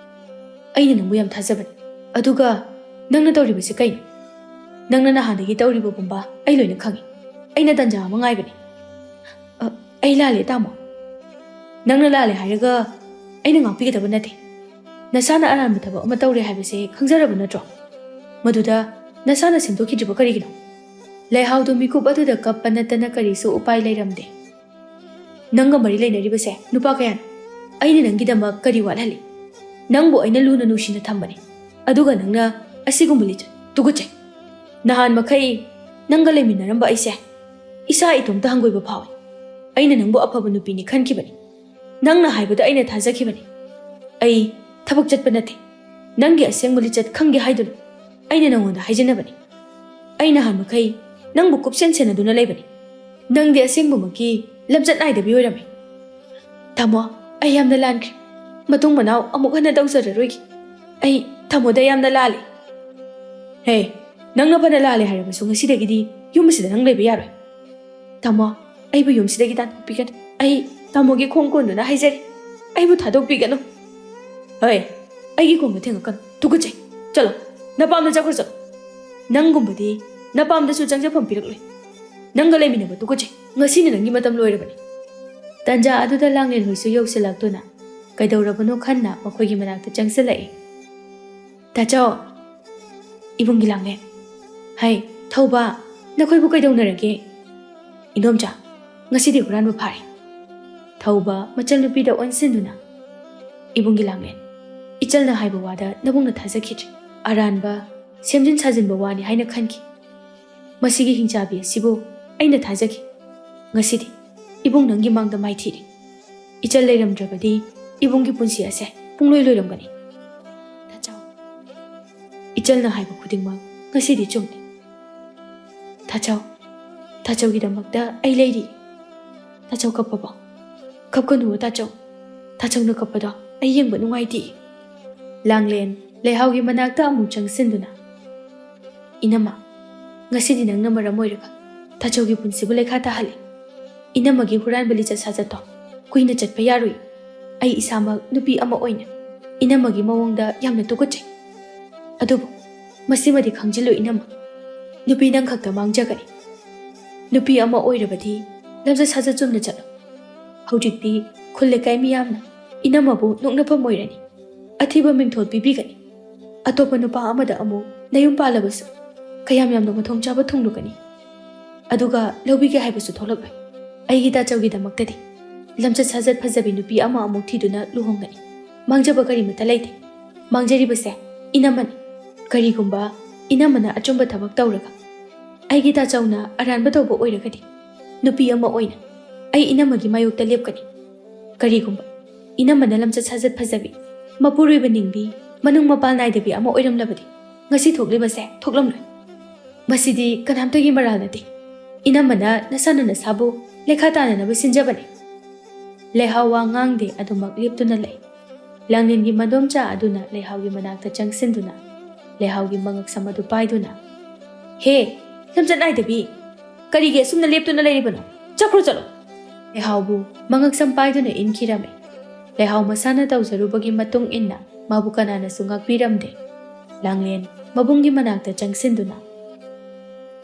ꯑꯩꯅ ꯅꯪꯕꯨ ꯌꯥꯝ ꯊꯥꯖꯕꯅꯤ, ꯑꯗꯨꯒ ꯅꯪꯅ ꯇꯧꯔꯤꯕꯁꯤ ꯀꯩꯅꯣ? ꯅꯪꯅ ꯅꯍꯥꯟꯗꯒꯤ ꯇꯧꯔꯤꯕꯒꯨꯝꯕ ꯑꯩ ꯂꯣꯏꯅ ꯈꯪꯉꯤ꯫ ꯑꯩꯅ ꯇꯟꯖꯥ ꯑꯃ ꯉꯥꯏꯕꯅꯤ꯫" "ꯑ, ꯑꯩ ꯂꯥꯜꯂꯦ, ꯇꯥꯃꯣ꯫" "ꯅꯪꯅ ꯂꯥꯜꯂꯦ ꯍꯥꯏꯔꯒ ꯑꯩꯅ ꯉꯥꯛꯄꯤꯒꯗꯕ ꯅꯠꯇꯦ꯫ ꯅꯁꯥꯅ ꯑꯔꯥꯟꯕ ꯊꯕꯛ ꯑꯃ ꯇꯧꯔꯦ ꯍꯥꯏꯕꯁꯦ ꯈꯪꯖꯔꯕ ꯅꯠꯇ꯭ꯔꯣ? ꯃꯗꯨꯗ ꯅꯁꯥꯅ ꯁꯦꯝꯗꯣꯛꯈꯤꯗ꯭ꯔꯤꯕ ꯀꯔꯤꯒꯤꯅꯣ?" ꯂꯩꯍꯥꯎꯗꯨ ꯃꯤꯀꯨꯞ ꯑꯗꯨꯗ ꯀꯞꯄ ꯅꯠꯇꯅ ꯀꯔꯤꯁꯨ ꯎꯄꯥꯏ ꯂꯩꯔꯝꯗꯦ꯫ "ꯅꯪꯒ ꯃꯔꯤ ꯂꯩꯅꯔꯤꯕꯁꯦ ꯅꯨꯄꯥ ꯀꯌꯥꯅꯣ? ꯑꯩꯅ ꯅꯪꯒꯤꯗꯃꯛ ꯀꯔꯤ ꯋꯥꯠꯍꯜꯂꯤ? ꯅꯪꯕꯨ ꯑꯩꯅ ꯂꯨꯅ ꯅꯨꯡꯁꯤꯅ ꯊꯝꯕꯅꯤ, ꯑꯗꯨꯒ ꯅꯪꯅ ꯑꯁꯤꯒꯨꯝꯕ ꯂꯤꯆꯠ, ꯇꯨꯀꯠꯆꯩ꯫ ꯅꯍꯥꯟ ꯃꯈꯩ ꯅꯪꯒ ꯂꯩꯃꯤꯟꯅꯔꯝꯕ ꯑꯩꯁꯦ ꯏꯁꯥ ꯏꯇꯣꯝꯇ ꯍꯪꯒꯣꯏꯕ ꯐꯥꯎꯏ꯫ ꯑꯩꯅ ꯅꯪꯕꯨ ꯑꯐꯕ ꯅꯨꯄꯤꯅꯤ ꯈꯟꯈꯤꯕꯅꯤ꯫ ꯅꯪꯅ ꯍꯥꯏꯕꯗ ꯑꯩꯅ ꯊꯥꯖꯈꯤꯕꯅꯤ꯫ ꯑꯩ ꯊꯕꯛ ꯆꯠꯄ ꯅꯠꯇꯦ꯫ ꯅꯪꯒꯤ ꯑꯁꯦꯡꯕ ꯂꯤꯆꯠ ꯈꯪꯒꯦ ꯍꯥꯏꯗꯨꯅ ꯑꯩꯅ ꯅꯪꯉꯣꯟꯗ ꯍꯥꯏꯖꯅꯕꯅꯤ꯫ ꯑꯩ ꯅꯍꯥꯟ ꯃꯈꯩ ꯅꯪꯕꯨ ꯀꯨꯞꯁꯦꯟ ꯁꯦꯟꯅꯗꯨꯅ ꯂꯩꯕꯅꯤ꯫ ꯅꯪꯗꯤ ꯑꯁꯦꯡꯕꯃꯛꯀꯤ ꯂꯝꯆꯠ ꯅꯥꯏꯗꯕꯤ ꯑꯣꯏꯔꯝꯃꯤ꯫" "ꯇꯥꯃꯣ, ꯑꯩ ꯌꯥꯝꯅ ꯂꯥꯟꯈ꯭ꯔꯦ꯫ ꯃꯇꯨꯡ ꯃꯅꯥꯎ ꯑꯃꯨꯛ ꯍꯟꯅ ꯇꯧꯖꯔꯔꯣꯏꯒꯦ꯫ ꯑꯩ ꯇꯥꯃꯣꯗ ꯌꯥꯝꯅ ꯂꯥꯜꯂꯦ꯫" "ꯍꯦ, ꯅꯪꯅ ꯐꯅ ꯂꯥꯜꯂꯦ ꯍꯥꯏꯔꯕꯁꯨ ꯉꯁꯤꯗꯒꯤꯗꯤ ꯌꯨꯝ ꯑꯁꯤꯗ ꯅꯪ ꯂꯩꯕ ꯌꯥꯔꯣꯏ꯫ ꯇꯥꯃꯣ, ꯑꯩꯕꯨ ꯌꯨꯝꯁꯤꯗꯒꯤ ꯇꯥꯟꯊꯣꯛꯄꯤꯒꯅꯨ꯫ ꯑꯩ ꯇꯥꯃꯣꯒꯤ ꯈꯣꯡ ꯀꯣꯟꯗꯨꯅ ꯍꯥꯏꯖꯔꯤ, ꯑꯩꯕꯨ ꯊꯥꯗꯣꯛꯄꯤꯒꯅꯨ꯫" "ꯍꯣꯏ, ꯑꯩꯒꯤ ꯈꯣꯡꯗ ꯊꯦꯡꯉꯛꯀꯅꯨ, ꯇꯨꯀꯠꯆꯩ꯫ ꯆꯠꯂꯣ, ꯅꯄꯥꯝꯗ ꯆꯠꯈ꯭ꯔꯣ, ꯆꯠꯂꯣ꯫ ꯅꯪꯒꯨꯝꯕꯗꯤ ꯅꯄꯥꯝꯗꯁꯨ ꯆꯪꯖꯐꯝ ꯄꯤꯔꯛꯂꯣꯏ꯫ ꯅꯪꯒ ꯂꯩꯃꯤꯟꯅꯕ ꯇꯨꯀꯠꯆꯩ꯫ ꯉꯁꯤꯅ ꯅꯪꯒꯤ ꯃꯇꯝ ꯂꯣꯏꯔꯕꯅꯤ꯫" ꯇꯟꯖꯥ ꯑꯗꯨꯗ ꯂꯥꯡꯂꯦꯟ ꯍꯣꯏꯁꯨ ꯌꯧꯁꯤꯜꯂꯛꯇꯨꯅ ꯀꯩꯗꯧꯔꯕꯅꯣ ꯈꯟꯅ ꯃꯈꯣꯏꯒꯤ ꯃꯅꯥꯛꯇ ꯆꯪꯁꯤꯜꯂꯛꯏ꯫ "ꯇꯥꯆꯧ꯫" "ꯏꯕꯨꯡꯒꯤ ꯂꯥꯡꯂꯦꯟ꯫" "ꯍꯩ, ꯊꯧꯕ, ꯅꯈꯣꯏꯕꯨ ꯀꯩꯗꯧꯅꯔꯒꯦ?" "ꯏꯟꯗꯣꯝꯆꯥ, ꯉꯁꯤꯗꯤ ꯍꯨꯔꯥꯟꯕ ꯐꯥꯔꯦ꯫" ꯊꯧꯕ ꯃꯆꯜꯅꯨꯄꯤꯗ ꯑꯣꯟꯁꯤꯟꯗꯨꯅ, "ꯏꯕꯨꯡꯒꯤ ꯂꯥꯡꯂꯦꯟ, ꯏꯆꯜꯅ ꯍꯥꯏꯕ ꯋꯥꯗ ꯅꯕꯨꯡꯅ ꯊꯥꯖꯈꯤꯗ꯭ꯔꯤ꯫ ꯑꯔꯥꯟꯕ, ꯁꯦꯝꯖꯤꯟ ꯁꯥꯖꯤꯟꯕ ꯋꯥꯅꯤ ꯍꯥꯏꯅ ꯈꯟꯈꯤ꯫ ꯃꯁꯤꯒꯤ ꯍꯤꯡꯆꯥꯕꯤ ꯑꯁꯤꯕꯨ ꯑꯩꯅ ꯊꯥꯖꯈꯤ꯫ ꯉꯁꯤꯗꯤ ꯏꯕꯨꯡ ꯅꯪꯒꯤ ꯃꯥꯡꯗ ꯃꯥꯏꯊꯤꯔꯦ꯫ ꯏꯆꯜ ꯂꯩꯔꯝꯗ꯭ꯔꯕꯗꯤ ꯏꯕꯨꯡꯒꯤ ꯄꯨꯟꯁꯤ ꯑꯁꯦ ꯄꯨꯡꯂꯣꯏ ꯂꯣꯏꯔꯝꯒꯅꯤ꯫" "ꯇꯥꯆꯧ, ꯏꯆꯜꯅ ꯍꯥꯏꯕ ꯈꯨꯗꯤꯡꯃꯛ ꯉꯁꯤꯗꯤ ꯆꯨꯝꯂꯦ꯫ ꯇꯥꯆꯧ, ꯇꯥꯆꯧꯒꯤꯗꯃꯛꯇ ꯑꯩ ꯂꯩꯔꯤ꯫ ꯇꯥꯆꯧ ꯀꯞꯄꯕꯣ? ꯀꯞꯀꯅꯨ ꯇꯥꯆꯧ꯫ ꯇꯥꯆꯧꯅ ꯀꯞꯄꯗꯣ ꯑꯩ ꯌꯦꯡꯕ ꯅꯨꯡꯉꯥꯏꯇꯦ꯫" ꯂꯥꯡꯂꯦꯟ ꯂꯩꯍꯥꯎꯒꯤ ꯃꯅꯥꯛꯇ ꯑꯃꯨꯛ ꯆꯪꯁꯤꯟꯗꯨꯅ, "ꯏꯅꯝꯃ, ꯉꯁꯤꯗꯤ ꯅꯪꯅ ꯃꯔꯝ ꯑꯣꯏꯔꯒ ꯇꯥꯆꯧꯒꯤ ꯄꯨꯟꯁꯤꯕꯨ ꯂꯩꯈꯥ ꯇꯥꯍꯜꯂꯤ꯫ ꯏꯅꯝꯃꯒꯤ ꯍꯨꯔꯥꯟꯕ ꯂꯤꯆꯠ ꯁꯥꯖꯠꯇꯣ ꯀꯨꯏꯅ ꯆꯠꯄ ꯌꯥꯔꯣꯏ꯫ ꯑꯩ ꯏꯁꯥꯃꯛ ꯅꯨꯄꯤ ꯑꯃ ꯑꯣꯏꯅ ꯏꯅꯝꯃꯒꯤ ꯃꯑꯣꯡꯗ ꯌꯥꯝꯅ ꯇꯨꯀꯠꯆꯩ꯫ ꯑꯗꯨꯕꯨ ꯃꯁꯤꯃꯗꯤ ꯈꯪꯖꯤꯜꯂꯨ ꯏꯅꯝꯃ, ꯅꯨꯄꯤ ꯅꯪ ꯈꯛꯇ ꯃꯥꯡꯖꯒꯅꯤ꯫ ꯅꯨꯄꯤ ꯑꯃ ꯑꯣꯏꯔꯕꯗꯤ ꯂꯝꯆꯠ ꯁꯥꯖꯠ ꯆꯨꯝꯅ ꯆꯠꯂꯨ꯫ ꯍꯧꯖꯤꯛꯇꯤ ꯈꯨꯜ ꯂꯩꯀꯥꯏ ꯃꯤꯌꯥꯝꯅ ꯏꯅꯝꯃꯕꯨ ꯅꯣꯛꯅꯐꯝ ꯑꯣꯏꯔꯅꯤ, ꯑꯊꯤꯕ ꯃꯤꯡꯊꯣꯜ ꯄꯤꯕꯤꯒꯅꯤ꯫ ꯑꯇꯣꯞꯄ ꯅꯨꯄꯥ ꯑꯃꯗ ꯑꯃꯨꯛ ꯅꯌꯨꯝ ꯄꯥꯜꯂꯕꯁꯨ ꯀꯌꯥꯝ ꯌꯥꯝꯅ ꯃꯊꯣꯡ ꯆꯥꯕ ꯊꯨꯡꯂꯨꯒꯅꯤ꯫ ꯑꯗꯨꯒ ꯂꯧꯕꯤꯒꯦ ꯍꯥꯏꯕꯁꯨ ꯊꯣꯛꯂꯛꯂꯣꯏ꯫ ꯑꯩꯒꯤ ꯇꯥꯆꯧꯒꯤꯗꯃꯛꯇꯗꯤ ꯂꯝꯆꯠ ꯁꯥꯖꯠ ꯐꯖꯕꯤ ꯅꯨꯄꯤ ꯑꯃ ꯑꯃꯨꯛ ꯊꯤꯗꯨꯅ ꯂꯨꯍꯣꯡꯒꯅꯤ꯫ ꯃꯥꯡꯖꯕ ꯀꯔꯤꯃꯠꯇ ꯂꯩꯇꯦ꯫ ꯃꯥꯡꯖꯔꯤꯕꯁꯦ ꯏꯅꯝꯃꯅꯤ꯫ ꯀꯔꯤꯒꯨꯝꯕ ꯏꯅꯝꯃꯅ ꯑꯆꯨꯝꯕ ꯊꯕꯛ ꯇꯧꯔꯒ ꯑꯩꯒꯤ ꯇꯥꯆꯧꯅ ꯑꯔꯥꯟꯕ ꯇꯧꯕ ꯑꯣꯏꯔꯒꯗꯤ, ꯅꯨꯄꯤ ꯑꯃ ꯑꯣꯏꯅ ꯑꯩ ꯏꯅꯝꯃꯒꯤ ꯃꯥꯌꯣꯛꯇ ꯂꯦꯞꯀꯅꯤ꯫ ꯀꯔꯤꯒꯨꯝꯕ ꯏꯅꯝꯃꯅ ꯂꯝꯆꯠ ꯁꯥꯖꯠ ꯐꯖꯕꯤ, ꯃꯄꯨꯔꯣꯏꯕ ꯅꯤꯡꯕꯤ, ꯃꯅꯨꯡ ꯃꯄꯥꯜ ꯅꯥꯏꯗꯕꯤ ꯑꯃ ꯑꯣꯏꯔꯝꯂꯕꯗꯤ, ꯉꯁꯤ ꯊꯣꯛꯂꯤꯕꯁꯦ ꯊꯣꯛꯂꯝꯂꯣꯏ꯫ ꯃꯁꯤꯗꯤ ꯀꯅꯥꯝꯇꯒꯤ ꯃꯔꯥꯜ ꯅꯠꯇꯦ꯫ ꯏꯅꯝꯃꯅ ꯅꯁꯥꯅ ꯅꯁꯥꯕꯨ ꯂꯩꯈꯥ ꯇꯥꯅꯅꯕ ꯁꯤꯟꯖꯕꯅꯤ꯫ ꯂꯩꯍꯥꯎ ꯋꯥ ꯉꯥꯡꯗꯦ, ꯑꯗꯨꯃꯛ ꯂꯦꯞꯇꯨꯅ ꯂꯩ꯫ ꯂꯥꯡꯂꯦꯟꯒꯤ ꯃꯗꯣꯝꯆꯥ ꯑꯗꯨꯅ ꯂꯩꯍꯥꯎꯒꯤ ꯃꯅꯥꯛꯇ ꯆꯪꯁꯤꯟꯗꯨꯅ ꯂꯩꯍꯥꯎꯒꯤ ꯃꯉꯛꯁꯝ ꯑꯗꯨ ꯄꯥꯏꯗꯨꯅ, "ꯍꯦ, ꯂꯝꯆꯠ ꯅꯥꯏꯗꯕꯤ! ꯀꯔꯤꯒꯤ ꯑꯁꯨꯝꯅ ꯂꯦꯞꯇꯨꯅ ꯂꯩꯔꯤꯕꯅꯣ? ꯆꯠꯈ꯭ꯔꯣ, ꯆꯠꯂꯣ!" ꯂꯩꯍꯥꯎꯕꯨ ꯃꯉꯛꯁꯝ ꯄꯥꯏꯗꯨꯅ ꯏꯟꯈꯤꯔꯝꯃꯤ꯫ ꯂꯩꯍꯥꯎ ꯃꯁꯥꯅ ꯇꯧꯖꯔꯨꯕꯒꯤ ꯃꯇꯨꯡ ꯏꯟꯅ ꯃꯥꯕꯨ ꯀꯅꯥꯅꯁꯨ ꯉꯥꯛꯄꯤꯔꯝꯗꯦ꯫ ꯂꯥꯡꯂꯦꯟ ꯃꯕꯨꯡꯒꯤ ꯃꯅꯥꯛꯇ ꯆꯪꯁꯤꯟꯗꯨꯅ,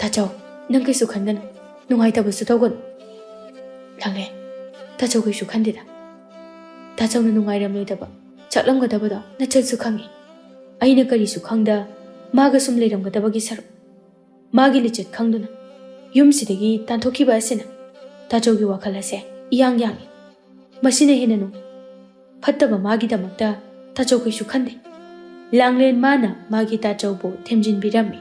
"ꯇꯥꯆꯧ, ꯅꯪ ꯀꯩꯁꯨ ꯈꯟꯒꯅꯨ, ꯅꯨꯡꯉꯥꯏꯇꯕꯁꯨ ꯇꯧꯒꯅꯨ꯫" ꯂꯥꯡꯂꯦꯟ, "ꯇꯥꯆꯧ ꯀꯩꯁꯨ ꯈꯟꯗꯦꯗ꯫ ꯇꯥꯆꯧꯅ ꯅꯨꯡꯉꯥꯏꯔꯝꯂꯣꯏꯗꯕ, ꯆꯥꯛꯂꯝꯒꯗꯕꯗꯣ ꯅꯆꯟꯁꯨ ꯈꯪꯉꯤ꯫ ꯑꯩꯅ ꯀꯔꯤꯁꯨ ꯈꯪꯗ ꯃꯥꯒ ꯁꯨꯝ ꯂꯩꯔꯝꯒꯗꯕꯒꯤ ꯁꯔꯨꯛ, ꯃꯥꯒꯤ ꯂꯤꯆꯠ ꯈꯪꯗꯨꯅ ꯌꯨꯝꯁꯤꯗꯒꯤ ꯇꯥꯟꯊꯣꯛꯈꯤꯕ ꯑꯁꯤꯅ ꯇꯥꯆꯧꯒꯤ ꯋꯥꯈꯜ ꯑꯁꯦ ꯏꯌꯥꯡ ꯌꯥꯡꯉꯤ꯫ ꯃꯁꯤꯅ ꯍꯦꯟꯅ ꯅꯨꯡꯉꯥꯏ꯫ ꯐꯠꯇꯕ ꯃꯥꯒꯤꯗꯃꯛꯇ ꯇꯥꯆꯧ ꯀꯩꯁꯨ ꯈꯟꯗꯦ꯫" ꯂꯥꯡꯂꯦꯟ ꯃꯥꯅ ꯃꯥꯒꯤ ꯇꯥꯆꯧꯕꯨ ꯊꯦꯝꯖꯤꯟꯕꯤꯔꯝꯃꯤ꯫